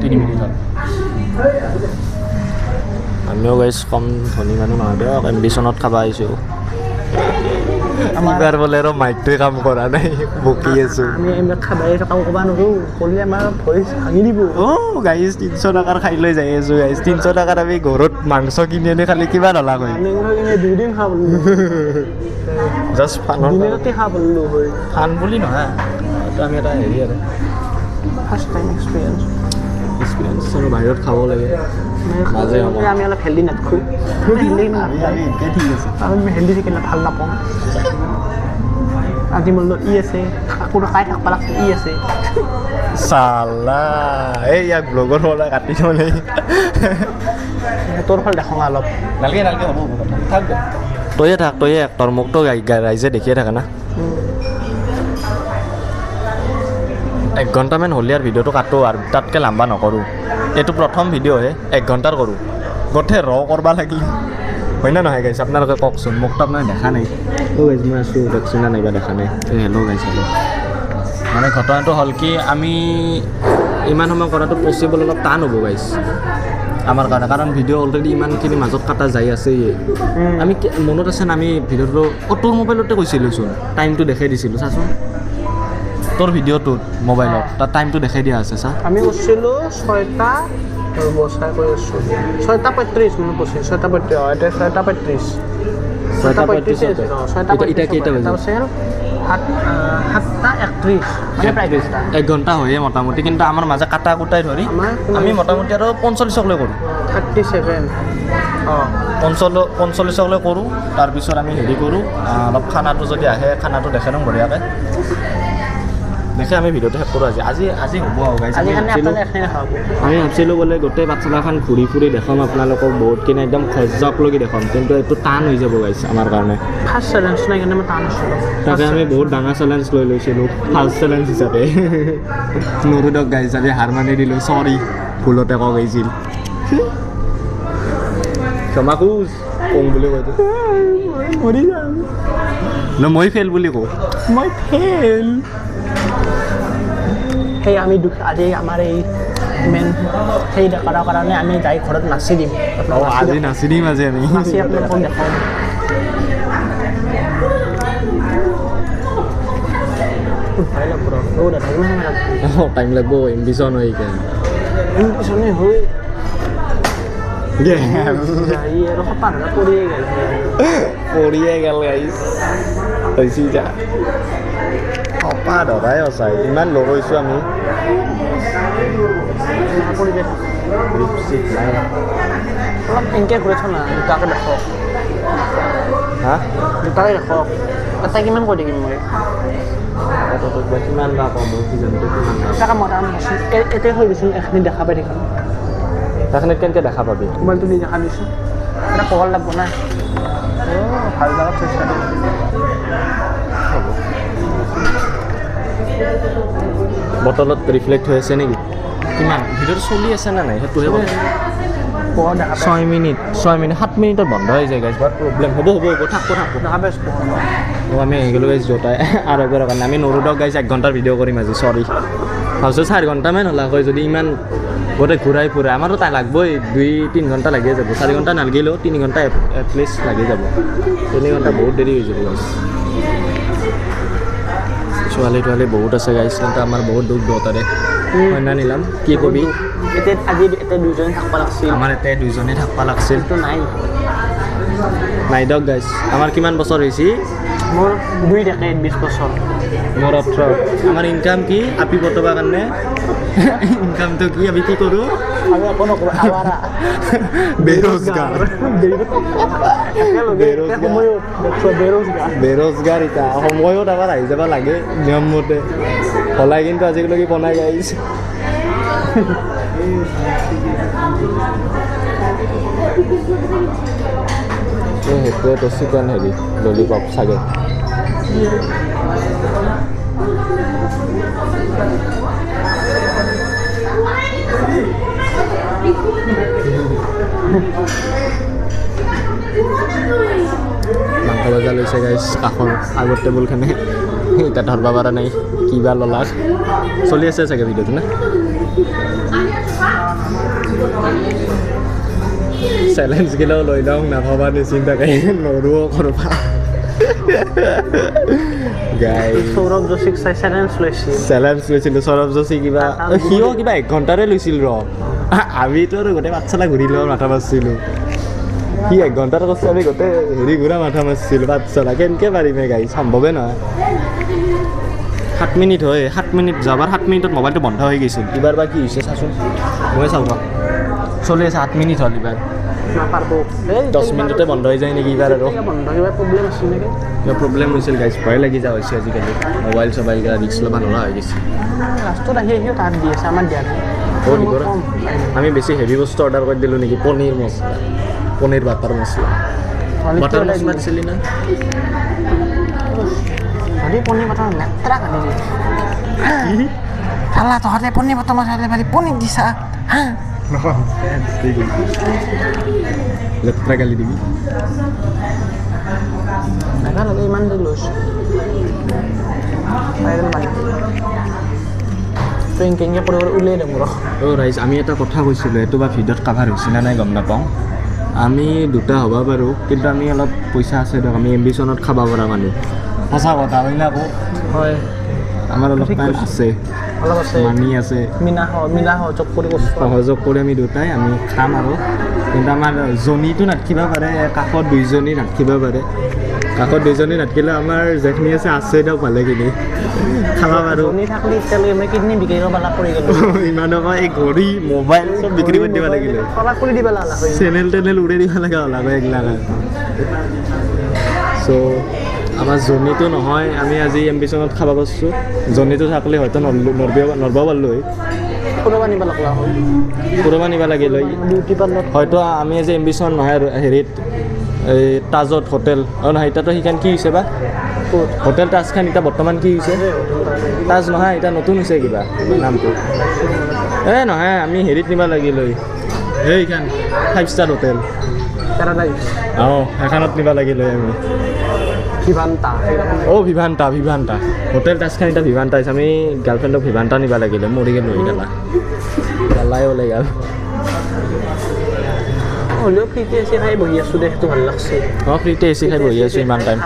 3 মিনিট হ'ল। আমিও গাইজ কম ধনী মানুহ নহয় দিয়ক, এম্বিশ্যনত খাব আহিছোঁ। এইবাৰ বোলে আৰু মাইকটোৱে কাম কৰা নাই, বকি আছোঁ। আমি এইবিলাক খাবাই কাকো ক'ব নোৱাৰোঁ, ক'লে আমাৰ ভইচ ভাঙি দিব। অ' গাইজ 300 টকাৰ খাই লৈ যাই আছোঁ গাইজ। 300 টকাত আমি ঘৰত মাংস কিনি আনি খালি কিমান হলাক হয়? দুদিন খাব জাষ্ট ফান, দিনতে খাব পাৰিলোঁ হয়। ফান বুলি নহয়, এইটো আমি এটা হেৰি আৰু ফাৰ্ষ্ট টাইম এক্সপিৰিয়েঞ্চ, এক্সপিৰিয়েঞ্চ আৰু বাহিৰত খাব লাগে মাজে সময়ে। আমি অলপ হেল্ডি নাথাকোঁ, ঠিক আছে, আমি হেল্ডি থাকিলে ভাল নাপাওঁ। আজি মোৰ লগত ই আছে, কাকো খাই থাকিব লাগছে, ই আছে চালা। এই ইয়াক ব্লগৰ পৰা কাটি থলে তোৰ ফালে দেখোঁ অলপ। নালাগে নালাগে, হ'ব হ'ব, থাক তয়ে থাক, তয়ে তোৰ মোকতো ৰাইজে দেখিয়ে থাকে না। 1 ঘণ্টামান হ'লে আৰু ভিডিঅ'টো কাটো, আৰু তাতকৈ লাম্বা নকৰোঁ। এইটো প্ৰথম ভিডিঅ'হে, 1 ঘণ্টাৰ কৰোঁ, গোটেই ৰ কৰবা লাগিল হয় না নহয় গাইছ? আপোনালোকে কওকচোন, মোকতো আপোনালোকে দেখা নাই। অ' গাইছ মই আছোঁ, দেখছোঁ না নাইবা দেখা নাই। এই হেল্ল' গাইছ, হেল্ল'। মানে ঘটনাটো হ'ল কি, আমি ইমান সময় কৰাটো পচিবল অলপ টান হ'ব গাইছ আমাৰ কাৰণে, কাৰণ ভিডিঅ' অলৰেডি ইমানখিনি মাজত কাটা যাই আছে। আমি মনত আছে না আমি ভিডিঅ'টো অ' তোৰ মোবাইলতে কৈছিলোঁচোন, টাইমটো দেখাই দিছিলোঁ, চাচোন তোৰ ভিডিঅ'টোত মোবাইলত তাত টাইমটো দেখাই দিয়া আছে চা। আমি কৰিছিলোঁ 6টা বচাই কৰি আছোঁ, 6:35 মনত পৰিছে, 6:35। অঁ এতিয়া 6:35, 6:35 6:35। এতিয়া কেইটা বাজিল? 7:31, মানে প্ৰায় 1 ঘণ্টা হয়ে মোটামুটি, কিন্তু আমাৰ মাজে কাটা কুটাই ধৰি আমি মোটামুটি আৰু 45 লৈ কৰোঁ, 37। অঁ 45লৈ কৰোঁ। তাৰপিছত আমি হেৰি কৰোঁ, অলপ খানাটো যদি আহে খানাটো দেখাই দিওঁ বঢ়িয়াকৈ। দেখে আমি ভিডিঅ'টো শেষ কৰোঁ আজি। আজি আজি হ'ব আৰু গাইজ। আমি ভাবছিলোঁ বোলে গোটেই পাঠশালাখন ঘূৰি ফুৰি দেখাম আপোনালোকক, বহুতখিনি একদম খজাকলৈকে দেখাম, কিন্তু এইটো টান হৈ যাব গাইজ আমাৰ কাৰণে। ফাৰ্ষ্ট চেলেঞ্জ নাই কাৰণে মই টান আছিলোঁ, তাকে আমি বহুত ডাঙৰ চেলেঞ্জ লৈ লৈছিলোঁ ফাৰ্ষ্ট চেলেঞ্জ হিচাপে। নৰু দিয়ক গাইজ, আমি হাৰ মানি দিলোঁ, চৰি। ভুলতে কওঁ গৈছিল ক্ষমা খোজ কওঁ বুলি কয় মৰি যাম ন মই ফেইল বুলি কওঁ মই ফেইল সেই আমি দুখ আজি আমাৰ এই মেইন সেই কৰাৰ কাৰণে আমি যাই ঘৰত নাচি দিম আজি নাচি দিম আজি আমি নাচি আপোনালোকক দেখাম টাইম লাগব এম্বিশ্যন হৈ সেইকাৰণে এম্বিশ্যনে হৈ পৰিয়ে গেল গাইছ হৈছে যা সপা ধৰাই সঁচাই ইমান লগ হৈছোঁ আমি অলপ এনেকৈ ঘূৰাই থ না দুটাকে দেখক হা দুটাকে দেখক এটা কিমান কৈ থাকিম মই কিমান বা কম তাকে মই এতে হৈ গৈছোঁ এখিনি দেখা পাই থাকিম সেইখিনিত কেনেকৈ দেখা পাবি মোবাইলটো দি দেখা দিছোঁ এটা পোহৰ লাগব না ভাল জাগাত থৈছা বটলত ৰিফ্লেক্ট হৈ আছে নেকি কিমান ভিডিঅ'টো চলি আছে নে নাই সেইটোহে 6 মিনিট 6 মিনিট 7 মিনিটত বন্ধ হৈ যায় গাইজ বৰ প্ৰব্লেম হ'ব হ'ব হ'ব থাকব থাকব দেখা পাইছোঁ আমি আহি গ'লোঁ গাইজ য'তাই আৰু একবাৰৰ কাৰণে আমি নৰোঁ দিয়ক গাইজ 1 ঘণ্টাৰ ভিডিঅ' কৰিম আজি চৰি ভাবছোঁ 4 ঘণ্টামান হ'ল আকৌ যদি ইমান গোটেই ঘূৰাই ফুৰাই আমাৰতো তাই লাগবই 2-3 ঘণ্টা লাগিয়ে যাব 4 ঘণ্টা নালাগিলেও 3 ঘণ্টা এটলিষ্ট লাগি যাব 3 ঘণ্টা বহুত দেৰি হৈ যাব গাইজ ছোৱালী তোৱালী বহুত আছে গাইজ কিন্তু আমাৰ বহুত দুখ দুয়োটাৰে হয় না নিলাম কি কবি এতিয়া আজি এতিয়া দুজনে থাকিব লাগছিল আমাৰ এতিয়া দুজনে থাকিব লাগছিল নাই নাই দিয়ক গাইজ আমাৰ কিমান বছৰ হৈছে মোৰ 2 ডেকেড 20 বছৰ মোৰ 18 আমাৰ ইনকাম কি আপি বতবা কাৰণে ইনকামটো কি আমি কি কৰোঁ আমি একো নকৰোঁ আৱাৰা বেৰোজগাৰ বেৰোজগাৰ এতিয়া সময়ত আমাৰ আহি যাব লাগে নিয়মমতে হলাই কিন্তু আজিলৈকে বনাই গাইছ সেইটোৱেতো চিকেন হেৰি ললিপপ চাগে মাংস ভজা লৈছে গাইছ কাষৰ আগৰ টেবুলখনে এতিয়া ধৰিব পৰা নাই কিবা ল'লা চলি আছে চাগে ভিডিঅ'টো না চেলেঞ্জ গিলাও লৈ লওঁ নাভাবা নিচিন্তাকে নৰোঁ কৰবা সৌৰভ যোশীক চাই চেলেঞ্জ লৈছিল চেলেঞ্জ লৈছিলোঁ সৌৰভ যোশী কিবা সিও কিবা 1 ঘণ্টাৰে লৈছিল ৰ আমিতো আৰু গোটেই পাঠশালা ঘূৰি লোৱা মাথা মাৰিছিলোঁ সি 1 ঘণ্টাৰ কৈছে আমি গোটেই হেৰি ঘূৰা মাথা মাৰিছিলোঁ পাঠশালা কেনেকৈ পাৰিমে গাড়ী সম্ভৱে নহয় 7 মিনিট হয় 7 মিনিট যোৱাবাৰ 7 মিনিটত মোবাইলটো বন্ধ হৈ গৈছিল এইবাৰ বা কি হৈছে চাচোন মই চাওঁ ৰ চলি আছে 8 মিনিট হ'ল এইবাৰ 10 মিনিটতে বন্ধ হৈ যায় নেকি এইবাৰ আৰু কিবা প্ৰব্লেম হৈছিল গাইজ ভয় লাগি যা হৈছে আজিকালি মোবাইল চবাইল কিবা ৰিক্স ল'ব নোৱাৰা হৈ গৈছে আমি বেছি হেভি বস্তু অৰ্ডাৰ কৰি দিলোঁ নেকি পনীৰ মছলা পনীৰ বাটাৰ মছলা বাটাৰ মছলা দিছিলি না পনীৰ দিছা লেতেৰা গালি দিবি নালাগে ইমান দি লৈছোঁ উলিয়াই দিম ৰ অ' ৰাইজ আমি এটা কথা কৈছিলোঁ এইটো বা ভিডিঅ'ত কাভাৰ হৈছে নে নাই গম নাপাওঁ আমি দুটা হ'ব পাৰোঁ কিন্তু আমি অলপ পইচা আছে দিয়ক আমি এম্বিশ্যনত খাব পৰা মানুহ সঁচা কথা হয় না আকৌ হয় আমাৰ অলপ টাইম আছে অলপ আছে মানি আছে মিলা সহযোগ কৰি সহযোগ কৰি আমি দুটাই আমি খাম আৰু কিন্তু আমাৰ জনীটো নাথাকিব পাৰে কাষত দুইজনী নাথাকিব পাৰে কাষত দুইজনী নাথাকিলে আমাৰ যিখিনি আছে আছে দিয়ক ভালেখিনি খাব পাৰোঁ ইমানৰ পৰা এই ঘড়ী মোবাইল চব বিক্ৰী কৰি দিব লাগিলে চেনেল টেনেল উৰাই দিব লগা হ'ল আকৌ এইগিলা চ' আমাৰ জনীটো নহয় আমি আজি এম্বিশ্যনত খাব পাৰিছোঁ জনীটো থাকিলে হয়তো নৰব পাৰিলোঁ হয় ফুৰবা নিব লাগিল হয় হয়তো আমি আজি এম্বিশ্যন নহয় আৰু হেৰিত এই তাজত হোটেল অঁ নহয় এতিয়াতো সেইখন কি হৈছে বা হোটেল তাজখন এতিয়া বৰ্তমান কি হৈছে তাজ নহয় এতিয়া নতুন হৈছে কিবা নামটো এ নহয়, আমি হেৰিত নিব লাগিল এইখন 5 ষ্টাৰ হোটেল পেৰাডাইজ। অঁ, সেইখনত নিব লাগিল আমি। ভিভান্তা। অ' ভিভান্তা, ভিভান্তা হোটেল তাজখান এতিয়া ভিভান্তা হৈছে। আমি গাৰ্লফ্ৰেণ্ডক ভিভান্তা নিব লাগিলে, মৰি গ'লো গেলা গেলাই ওলাই গ'ল। হ'লেও ফ্ৰীতে এচি খাই বহি আছোঁ দে, সেইটো ভাল লাগছে। অঁ, ফ্ৰীতে এচি খাই বহি আছোঁ ইমান টাইম।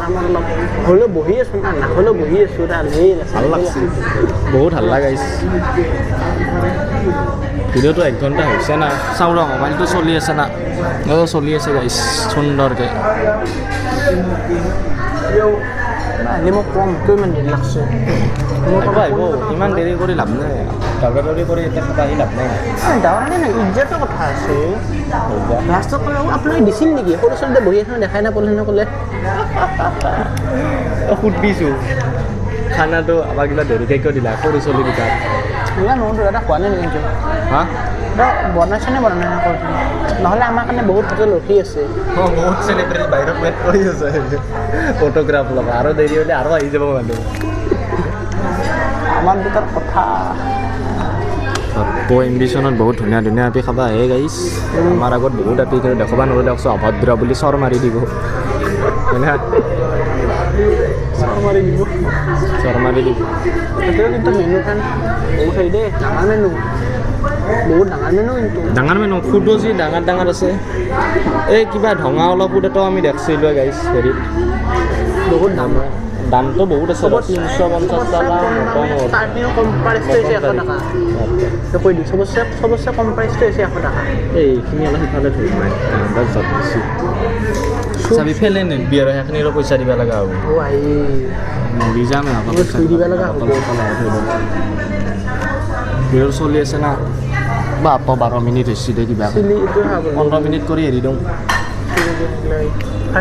হ'লেও বহি আছোঁ না, নাহ'লেও বহি আছোঁ, ভাল লাগছে, বহুত হাল্লা গাইছ। ভিডিঅ'টো 1 ঘণ্টা হৈছে না, চাওঁ ৰ মোবাইলটো চলি আছে না। অঁ, চলি আছে গাইছ সুন্দৰকৈ। মোক কম কিয় ইমান দেৰি লাগছে? আহিব, ইমান দেৰি কৰি লাভ নাই, দাউৰা কৰি এতিয়া খাব আহি লাভ নাই। দাউৰা নাই, ইজ্জতৰ কথা আছে। লাষ্টত ক'লে আপোনাক দিছিল নেকি? সৰু ছোৱালীতে বহি আছে, দেখাই নাপালে সেনে ক'লে। সুধিছোঁ খানাটো আমাক কিবা দেৰিকৈ কিয় দিলা সৰু ছোৱালী দুটা? নহয় দাদা, খোৱা নাই নেকি? হা, বনাইছে নে বনা নাই? নহ'লে আমাৰ কাৰণে বহুত হোটেল ৰখি আছে। অঁ, বহুত চেলিব্ৰিটি বাহিৰত ৱেইট কৰি আছে ফটোগ্ৰাফ ল'বা। আৰু দেৰি হ'লে আৰু আহি যাব মানুহ। আমাৰ দুটাৰ কথা। এম্বিশ্যনত বহুত ধুনীয়া ধুনীয়া আপি খাবা আহে গাইছ। আমাৰ আগত বহুত আপি কিন্তু দেখবা নোৱাৰো দিয়কচোন, অভদ্ৰ বুলি চৰ মাৰি দিব। চৰ মাৰি দিব। কিন্তু মেনুখন বহুত হেৰি দেই, ডাঙৰ মেনু, বহুত ডাঙৰ মেনু। কিন্তু ডাঙৰ মেনু, ফুডো যি ডাঙৰ ডাঙৰ আছে। এই কিবা ধঙা অলপ ফুড এটাও আমি দেখছিলোঁ গাইছ হেৰিত। বহুত দাম, দামটো বহুত আছে, 350 টকা। কম প্ৰাইচটো হৈছে 100 টকা। কৈ দিওঁ, চবতছে কম প্ৰাইচটো হৈছে 100 টকা। এইখিনি অলপ সিফালে থৈ চাবি ফেলে নিদিবি আৰু সেইখিনিৰো পইচা দিব লগা হ'ব। মৰি যাম, দিব লগা হ'ব। চলি আছে না? বাপ, 12 মিনিট হৈছে দে, কিবা 15 মিনিট কৰি এৰি দিওঁ।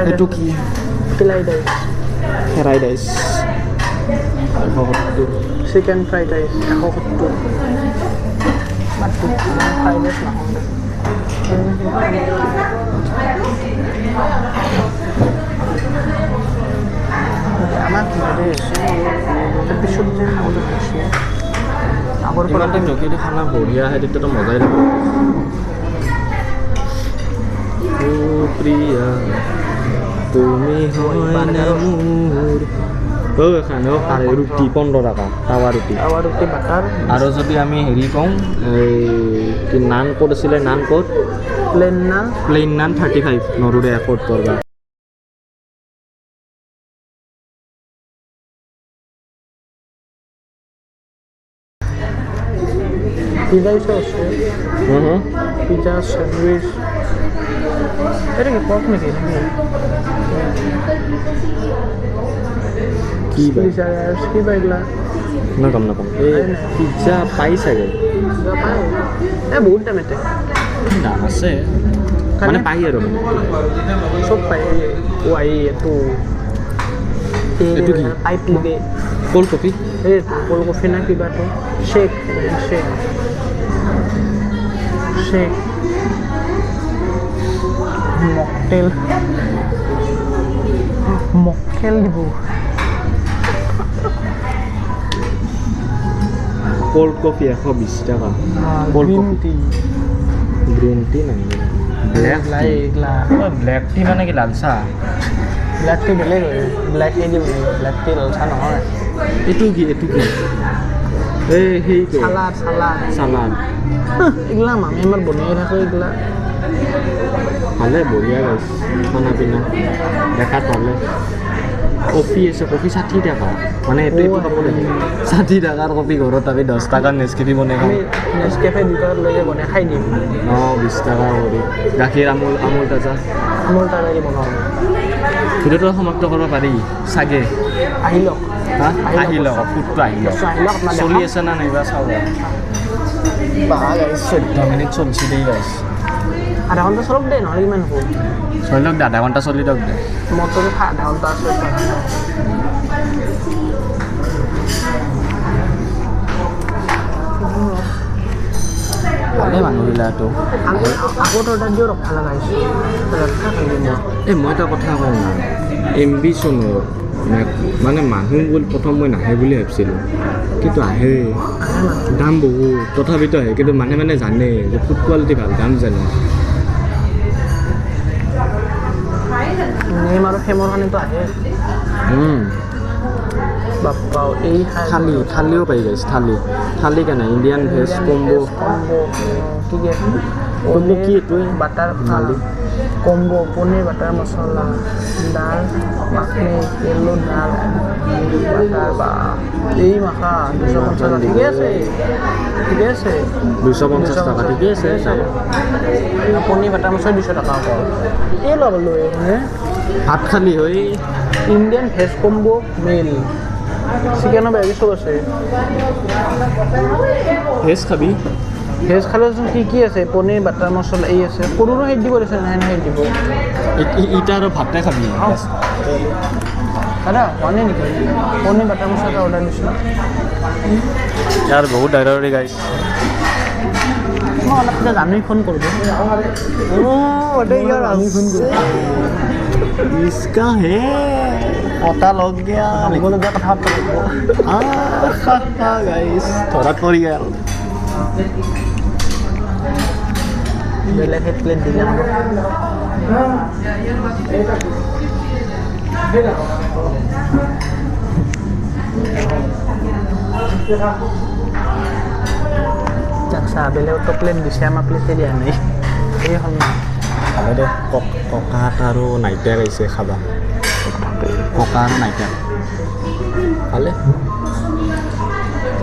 এইটো কি? Fried rice 170, chicken fried rice 170। Fried rice নাখাওঁ। আমাক পিছত যে খাবলৈ হৈছে আগৰ পৰা টাইম ৰখি খানা বঢ়িয়া আহে, তেতিয়াতো মজাই লাগিব। প্ৰিয়া তুমি হয় না মোৰ। এখন ৰুটি 15 টকা, টাৱা ৰুটি, টাৱা ৰুটি বাটাৰ। আৰু যদি আমি হেৰি কওঁ, এই কি নান ক'ত আছিলে? নান ক'ত? প্লেইন নান, প্লেইন নান 35 নৰুৰে এফৰ্ড কৰবা। পিজ্জা আছে, পিজ্জা চেণ্ডউইচ। এটা কি পৰ্ক নেকি? কি কিবা এইগিলা না, গম নাপাওঁ। এই পিজ্জা পাই চাগে, এই বহুত দাম, ইয়াতে দাম আছে মানে পাই আৰু মানে চব পায়। অ' আই, এইটো এইটো কি? পাইপ নেকি? ক'ল্ড কফি, এই ক'ল্ড কফি না কিবাটো, shake shake shake mocktail, mocktail দিব। কোল্ড কফি 120 টকা। Cold coffee tea, green tea নাই, ব্লেক ব্লেক টি মানে কি লাল চাহ? ব্লেক টি বেলেগ হয়, ব্লেক টি দিব, ব্লেক টি লাল চাহ নহয়। এইটো কি? এইটো কি? এই সেইটো চালাড, চালাড, চালাড। এইগিলা মামী আমাৰ বনাই থাকে এইগিলা। ভালে, বঢ়িয়া গাইছ খানা পিনা দেখাত ভালে। কফি আছে, কফি 60 টকা। মানে এইটো এইটো খাব লাগিব। 60 টকাৰ কফি ঘৰত আমি 10 টকাৰ নেচকেফে বনাই খাওঁ। নেচকেফে 2 টকাৰ লৈ বনাই খাই দিম। অঁ, 20 টকা কৰি গাখীৰ আমুল, আমুল তাজা, আমুল তাজা দি বনাওঁ। ভিডিঅ'টো সমাপ্ত কৰিব পাৰি চাগে। আহি লওক, হা, আহি লওক, ফুডটো আহি লওক। চলি আছে না নাইবা চাওঁ। 14 মিনিট চলছে দেই গাইছ। আধা ঘণ্টা চলক দে, নহ'লে কিমান হ'ব? চলি লওক দে, আধা ঘণ্টা চলি লওক দে। মটৰ আধা ঘণ্টা আছে। ভালে মানুহবিলাকতো আগত অৰ্ডাৰ দিও ৰখা লগা হৈছে। এই মই এটা কথা কওঁ না, এম্বিশ্যনৰ মানে মানুহ বুলি প্ৰথম মই নাহে বুলি ভাবিছিলোঁ, কিন্তু আহে। দাম বহুত তথাপিতো আহে, কিন্তু মানুহে মানে জানে যে ফুড কোৱালিটি ভাল, দাম জানে। নেম আৰু ফেমৰ কাৰণেতো আহে। বাপ্পা এই থালি থালিও পাই গাইছ, থালি থালি কেনে ইণ্ডিয়ান ভেজ কম্বো কি কি আছে? কম্বো কি এইটোৱে? Butter thali combo, paneer butter masala, dal makhani, yellow dal butter, বা এই মাখা 250। ঠিকে আছে, ঠিকে আছে, 250 টকা ঠিকে আছে। পনীৰ বাটাৰ মছলা 200 টকা অকল। এই ল'ব ভাত খালি হৈ ইণ্ডিয়ান ভেজ কম্বো মিল, চিকেনৰ বাহিৰে চব আছে। ভেজ খাবি? ভেজ খালেচোন কি কি আছে? পনীৰ বাটাৰ মছলা এই আছে, সৰুৰো সেই দিব দিছে, নাই সেই দিব। ইটা আৰু ভাতে খাবি দাদা, হোৱা নাই নেকি? পনীৰ বাটাৰ মছলা এটা অৰ্ডাৰ দিছিলোঁ। ইয়াৰ বহুত ডাঙৰ গাইছ। মই অলপ পিছত জানুই ফোন কৰিব। इसका है पता लग गया, জানিবলগীয়া কথা পাতিব লাগিব। গাইস ধৰাত পৰি গ'ল। বেলেগ সেই প্লেট দিলে হ'ব। আচ্ছা, বেলেগতো প্লেট দিছে, আমাৰ প্লেটে দিয়া নাই। এইখন ভালে দে। ককাক আৰু নাইটাক আহিছে খাবা, ককা আৰু নাইটাক ভালে।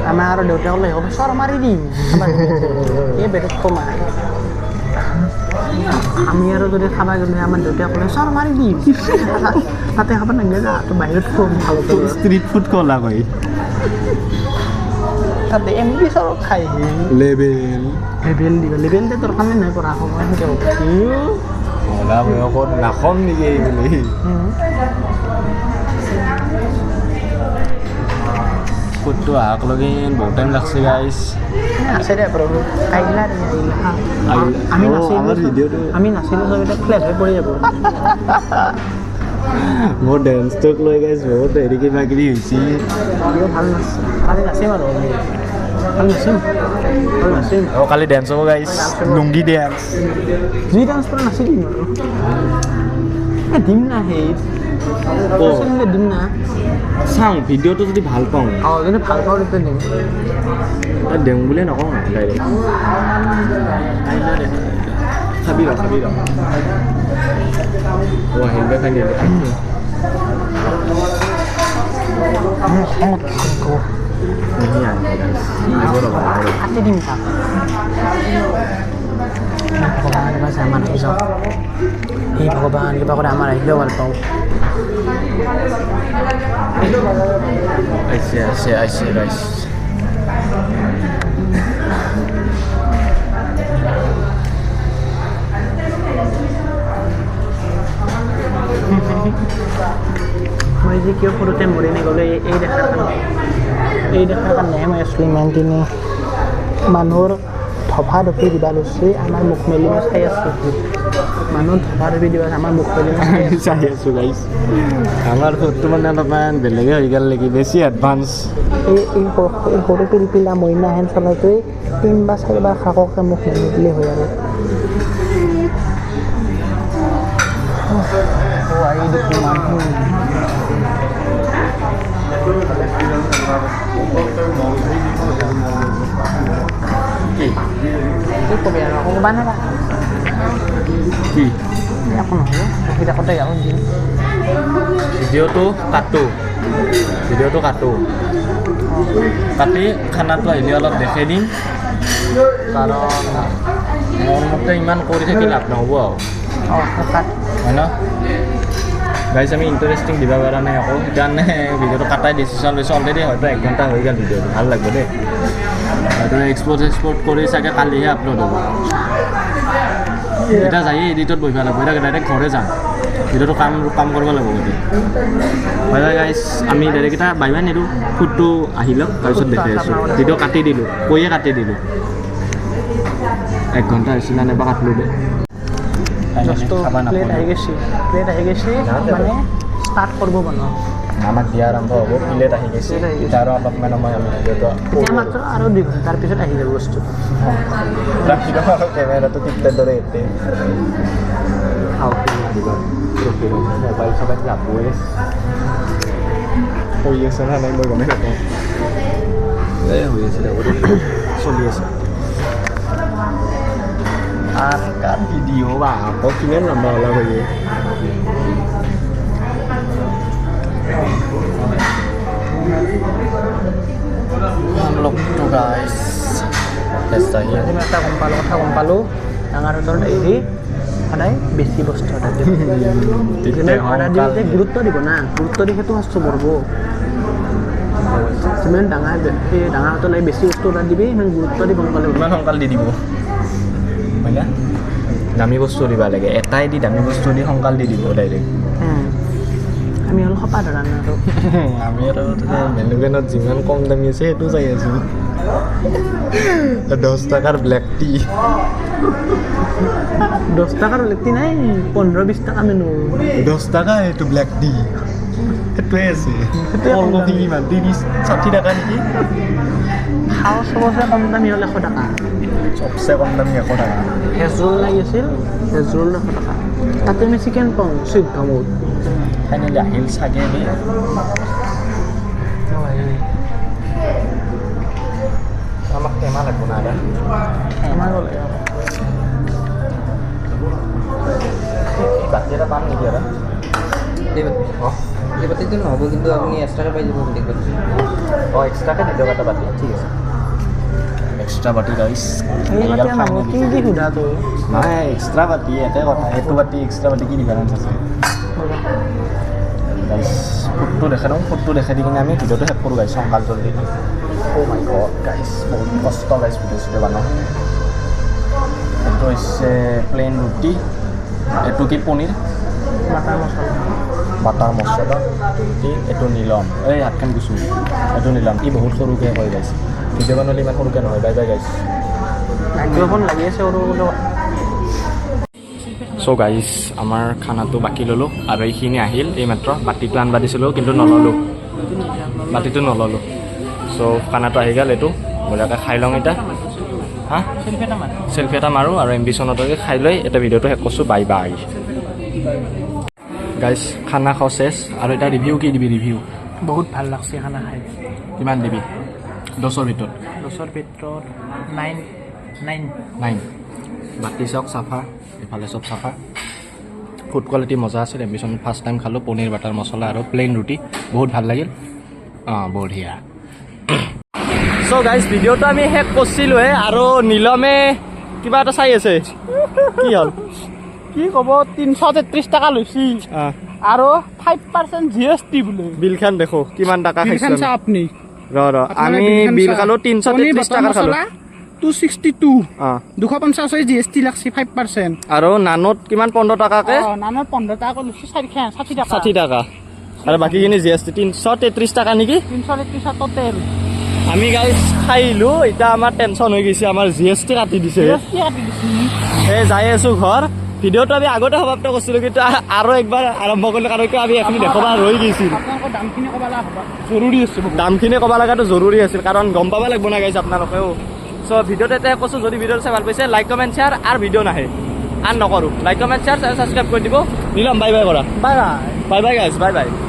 আমাৰ আৰু দেউতাক লৈ আহিব, চৰ মাৰি দিম এই বেলেগ কমা। আমি আৰু যদি খাবা গ'লে আমাৰ দেউতাক ক'লে চৰ মাৰি দিম, তাতে খাব নালাগে যা, তই বাহিৰত খুৱাম ভাল। ষ্ট্ৰিট ফুড কলা কয় তাতে এম বি চৰ খাই লেবেল লেবেল দিব, লেবেল দিয়ে দৰকাৰ নাই পঢ়া সময় সেনেকৈ হ'ব। ক'ত নাখম নেকি এই বুলি। ফুডটো আহাক লগে বহুত টাইম লাগছে গাইছ। আছে দে প্ৰভু, আহিলা আমি নাচিলোঁ, আমি নাচিলোঁ চব এতিয়া ফ্লেট হৈ পৰি যাব। মোৰ ডেন্সটোক লৈ গাইছ বহুত হেৰি কিবা কিবি হৈছে। ভাল নাচ, কালি নাচিম আৰু কালি নাচিম, কালি নাচিম। অঁ কালি ডেন্স হ'ব গাইছ, লুংগি ডেন্স। যি ডান্স কৰে নাচি দিম আৰু। এই দিম না, সেই দিম না, চাওঁ ভিডিঅ'টো যদি ভাল পাওঁ। অঁ যদি ভাল পাওঁ তেতিয়া দিম, দিওঁ বুলিয়ে নকওঁ ডাইৰেক্ট। খাবি ৰ, খাবি ৰ। অঁ আহিল দে, খাই নিলে। কাটি দিম তাক। ভগৱান কিবা আমাৰ আহি যাওক, সেই ভগৱান কিবা কৰে আমাৰ আহিলেও ভাল পাওঁ। আহিছে আহিছে আহিছে গাইছ। মই যে কিয় সৰুতে মৰি নগ'লো এই দেখাৰ কাৰণে, এই দেখাৰ কাৰণেহে মই আছিলোঁ ইমান দিনে। মানুহৰ ধফা ধফি দিবা লৈছে, আমাৰ মুখ মেলি মই চাই আছোঁ। মানুহ ধফা ধফি দিবা, আমাৰ মুখ মেলি মই চাই আছোঁ গাইছ। আমাৰ ফুডটো মানে অলপমান বেলেগে হৈ গ'ল নেকি, বেছি এডভান্স। এই এই সৰু পিলপিলা মইনাহেন চৰাইটোৱে 3 বা 4 বাৰ শাককে মুখ মেলি দিলেই হয় আৰু। কি কবি আৰু ক'বা না কি? একো নহয়, ৰখি থাকোঁতে আৰু দিম। ভিডিঅ'টো কাটো, ভিডিঅ'টো কাটো, কাটি খানাটো আহিলে অলপ দেখাই দিম, কাৰণ মোৰ মতে ইমান কৰি থাকি লাভ নহ'ব আৰু। অঁ হয় ন গাইছ, আমি ইণ্টাৰেষ্টিং দিব পৰা নাই আকৌ, সেইকাৰণে ভিডিঅ'টো কাটাই ডিচিশ্যন লৈছোঁ। অলৰেডি হয়তো 1 ঘণ্টা হৈ গ'ল ভিডিঅ'টো, ভাল লাগিব দেই। হয়তো এক্সপৰ্ট কৰি চাগে কালিহে আপলোড হ'ব। এতিয়া যায়ে এডিটত বহিব লাগিব, এতিয়া ডাইৰেক্ট ঘৰে যাম, ভিডিঅ'টো কাম কৰিব লাগিব। গতিকে বাই বাই গাইছ, আমি ডাইৰেক্ট এটা বাই বাই নিদিওঁ, ফুডটো আহি লওক তাৰপিছত দেখাই আছোঁ। ভিডিঅ' কাটি দিলোঁ, কৈয়ে কাটি দিলোঁ। 1 ঘণ্টা হৈছিল নে বা কাটিলোঁ দে। প্লেট আহি গৈছে, প্লেট আহি গৈছে, মানে ষ্টাৰ্ট কৰিব বনোৱা। আমাক দিয়া আৰম্ভ হ'ব। প্লেট আহি গৈছে এতিয়া, আৰু অলপমান সময় আমি ভিডিঅ'টো এতিয়া মাত্ৰ আৰু 2 ঘণ্টাৰ পিছত আহি যাব বস্তুটো। ৰাখি দিওঁ আৰু কেমেৰাটো টিপটাৰ দৰে এতে মোবাইল চবাইল যাবই হৈ আছে না নাই মই গমেই নাপাওঁ। এই হৈ আছে, চলি আছে। আনকাট ভিডিঅ' বা আকৌ কিমান লম্বা ওলাব এই। हम लोग तो गाइस ऐसा ही। আজি মই এটা গম পালোঁ, কথা গম পালোঁ, ডাঙৰ হোটেলত আহিলে সদায় বেছি বস্তু অৰ্ডাৰ দিব। অৰ্ডাৰ দিওঁতে গুৰুত্ব দিব না, গুৰুত্ব দি সেইটো বস্তু বঢ়ব। যিমান ডাঙৰ, সেই ডাঙৰ হোটেল আহি বেছি বস্তু অৰ্ডাৰ দিবি, সিমান গুৰুত্ব দি সোনকালে। ইমান সোনকালে দি দিব, হয় না? দামী বস্তু দিব লাগে, এটাই দি দামী বস্তু দি সোনকাল দি দিব ডাইৰেক্ট। আমি অলপ সপা ধৰা না আৰু। আমি আৰু মেনুকেনত যিমান কম দামী আছে সেইটো চাই আছোঁ। 10 টকাৰ ব্লেক টি। 10 টকাৰ ব্লেক টি নাই, 15-20 টকা মেনু। 10 টকা সেইটো ব্লেক টি, সেইটোৱে আছে। সেইটোৱে কম কল কফি দামী। কিমান, 30-60 টকা নেকি? খাওঁ, চবতছে কম দামী হ'ল 100 টকা। চবচে কম দামী 100 টকা। ভেজ ৰোল লাগিছিল, ভেজ ৰোল 100 টকা। তাতে আমি চিকেন পাওঁ 14 মুঠ। ফাইনেলি আহিল চাগে দেই। আমাক টেমা লাগব না আদা? আমাৰ গ'লে বাতি এটা পাম নেকি আৰু? এই বাতি? অঁ। এই বাতিটো নহ'ব, কিন্তু আপুনি এক্সট্ৰাকৈ পাই যাব বেলেগ বাতি। অঁ, এক্সট্ৰাকৈ দি দিয়ক এটা বাতি। ঠিক আছে, এক্সট্ৰা বাতি গাইছ। এই বাতি নাম কি কি সোধা তই? নাই, এক্সট্ৰা বাতি একে কথা। এইটো বাতি, এক্সট্ৰা বাতি কি ডিফাৰেঞ্চ আছে? গাইছ, ফুডটো দেখাই দিওঁ। ফুডটো দেখাই দি কিনে আমি ভিডিঅ'টো শেষ কৰোঁ গাইছ, সোনকাল জল্দি। অ' মাই গড গাইছ, বহুত কষ্ট গাইছ ভিডিঅ' চিডিঅ' বনাওঁ। এইটো হৈছে প্লেইন ৰুটি। এইটো কি পনীৰ? বাটাৰ মছলা। বাটাৰ মছলা ৰুটি। এইটো নীলম, এই হাতখন গুচো। এইটো নীলম, ই বহুত সৰুকৈ কয় গাইছ। ভিডিঅ' বনালে ইমান সৰুকৈ নহয়। বাই বাই গাইছ। মাইক্ৰফোন লাগি আছে সৰু সৰু। চ' গাইজ, আমাৰ খানাটো বাকী ল'লোঁ আৰু এইখিনি আহিল এইমাত্ৰ। বাতিটো আনবা দিছিলোঁ কিন্তু নল'লোঁ, বাতিটো নল'লোঁ। চ' খানাটো আহি গ'ল, এইটো বঢ়িয়াকৈ খাই লওঁ এতিয়া। হা, চেলফি এটা মাৰোঁ আৰু এম্বিশ্যনতে খাই লৈ এটা ভিডিঅ'টো শেষ কৰিছোঁ। Bye bye guys. খানা খোৱা শেষ আৰু এতিয়া ৰিভিউ কি দিবি, ৰিভিউ? বহুত ভাল লাগছে খানা খাই। কিমান দিবি 10ৰ ভিতৰত? 10ৰ ভিতৰত 9, 9। 9। বাতি চাওক চাফা, ইফালে চব চাফা। ফুড কোৱালিটি মজা আছিল। এম্বিশ্যন ফাৰ্ষ্ট টাইম খালোঁ পনীৰ বাটাৰ মছলা আৰু প্লেইন ৰুটি, বহুত ভাল লাগিল। অঁ, বঢ়িয়া। চ' গাইজ, ভিডিঅ'টো আমি শেষ কৰিছিলোঁহে আৰু নীলমে কিবা এটা চাই আছে। কি হ'ল? কি ক'ব, 333 টকা লৈছি আৰু 5% জিএছটি বোলে। বিলখন দেখো, কিমান টকা বিলখন খাইছোঁ। চাওক আপুনি। ৰ ৰ, আমি বিল খালোঁ, 333 টকাৰ খালোঁ। 262। অঁ। 250 জিএছটি লাগছি 5%। আৰু নানত কিমান, 15 টকাকে? নানত 15 টকা লৈছি, 460 টকা। 60 টকা আৰু বাকীখিনি জিএছটি, 333 টকা নেকি? 333 টোটেল। আমি গাইজ খাইলোঁ, এতিয়া আমাৰ টেনশ্যন হৈ গৈছে, আমাৰ জিএছটি কাটি দিছে। জিএছটি কাটি দিছি। এই যাই আছোঁ ঘৰ। ভিডিঅ'টো আমি আগতে সমাপ্ত কৰিছিলোঁ, কিন্তু আৰু একবাৰ আৰম্ভ কৰিলোঁ, কাৰণ কিয় আমি এইখিনি দেখুৱাব ৰৈ গৈছিল। আপোনালোকৰ দামখিনি ক'ব লগা হ'ব জৰুৰী আছে বহুত। দামখিনি ক'ব লগাটো জৰুৰী আছিল, কাৰণ গম পাব লাগিব না গাইজ আপোনালোকেও। চ' ভিডিঅ'টো এতিয়া কৈছোঁ, যদি ভিডিঅ'টো চাই ভাল পাইছে, লাইক, কমেণ্ট, শ্বেয়াৰ। আৰু ভিডিঅ' নাহে আন নকৰোঁ। লাইক, কমেণ্ট, শ্বেয়াৰ, ছাবস্ক্ৰাইব কৰি দিব। নীলম, বাই বাই কৰা। Bye bye. Bye bye guys, bye bye.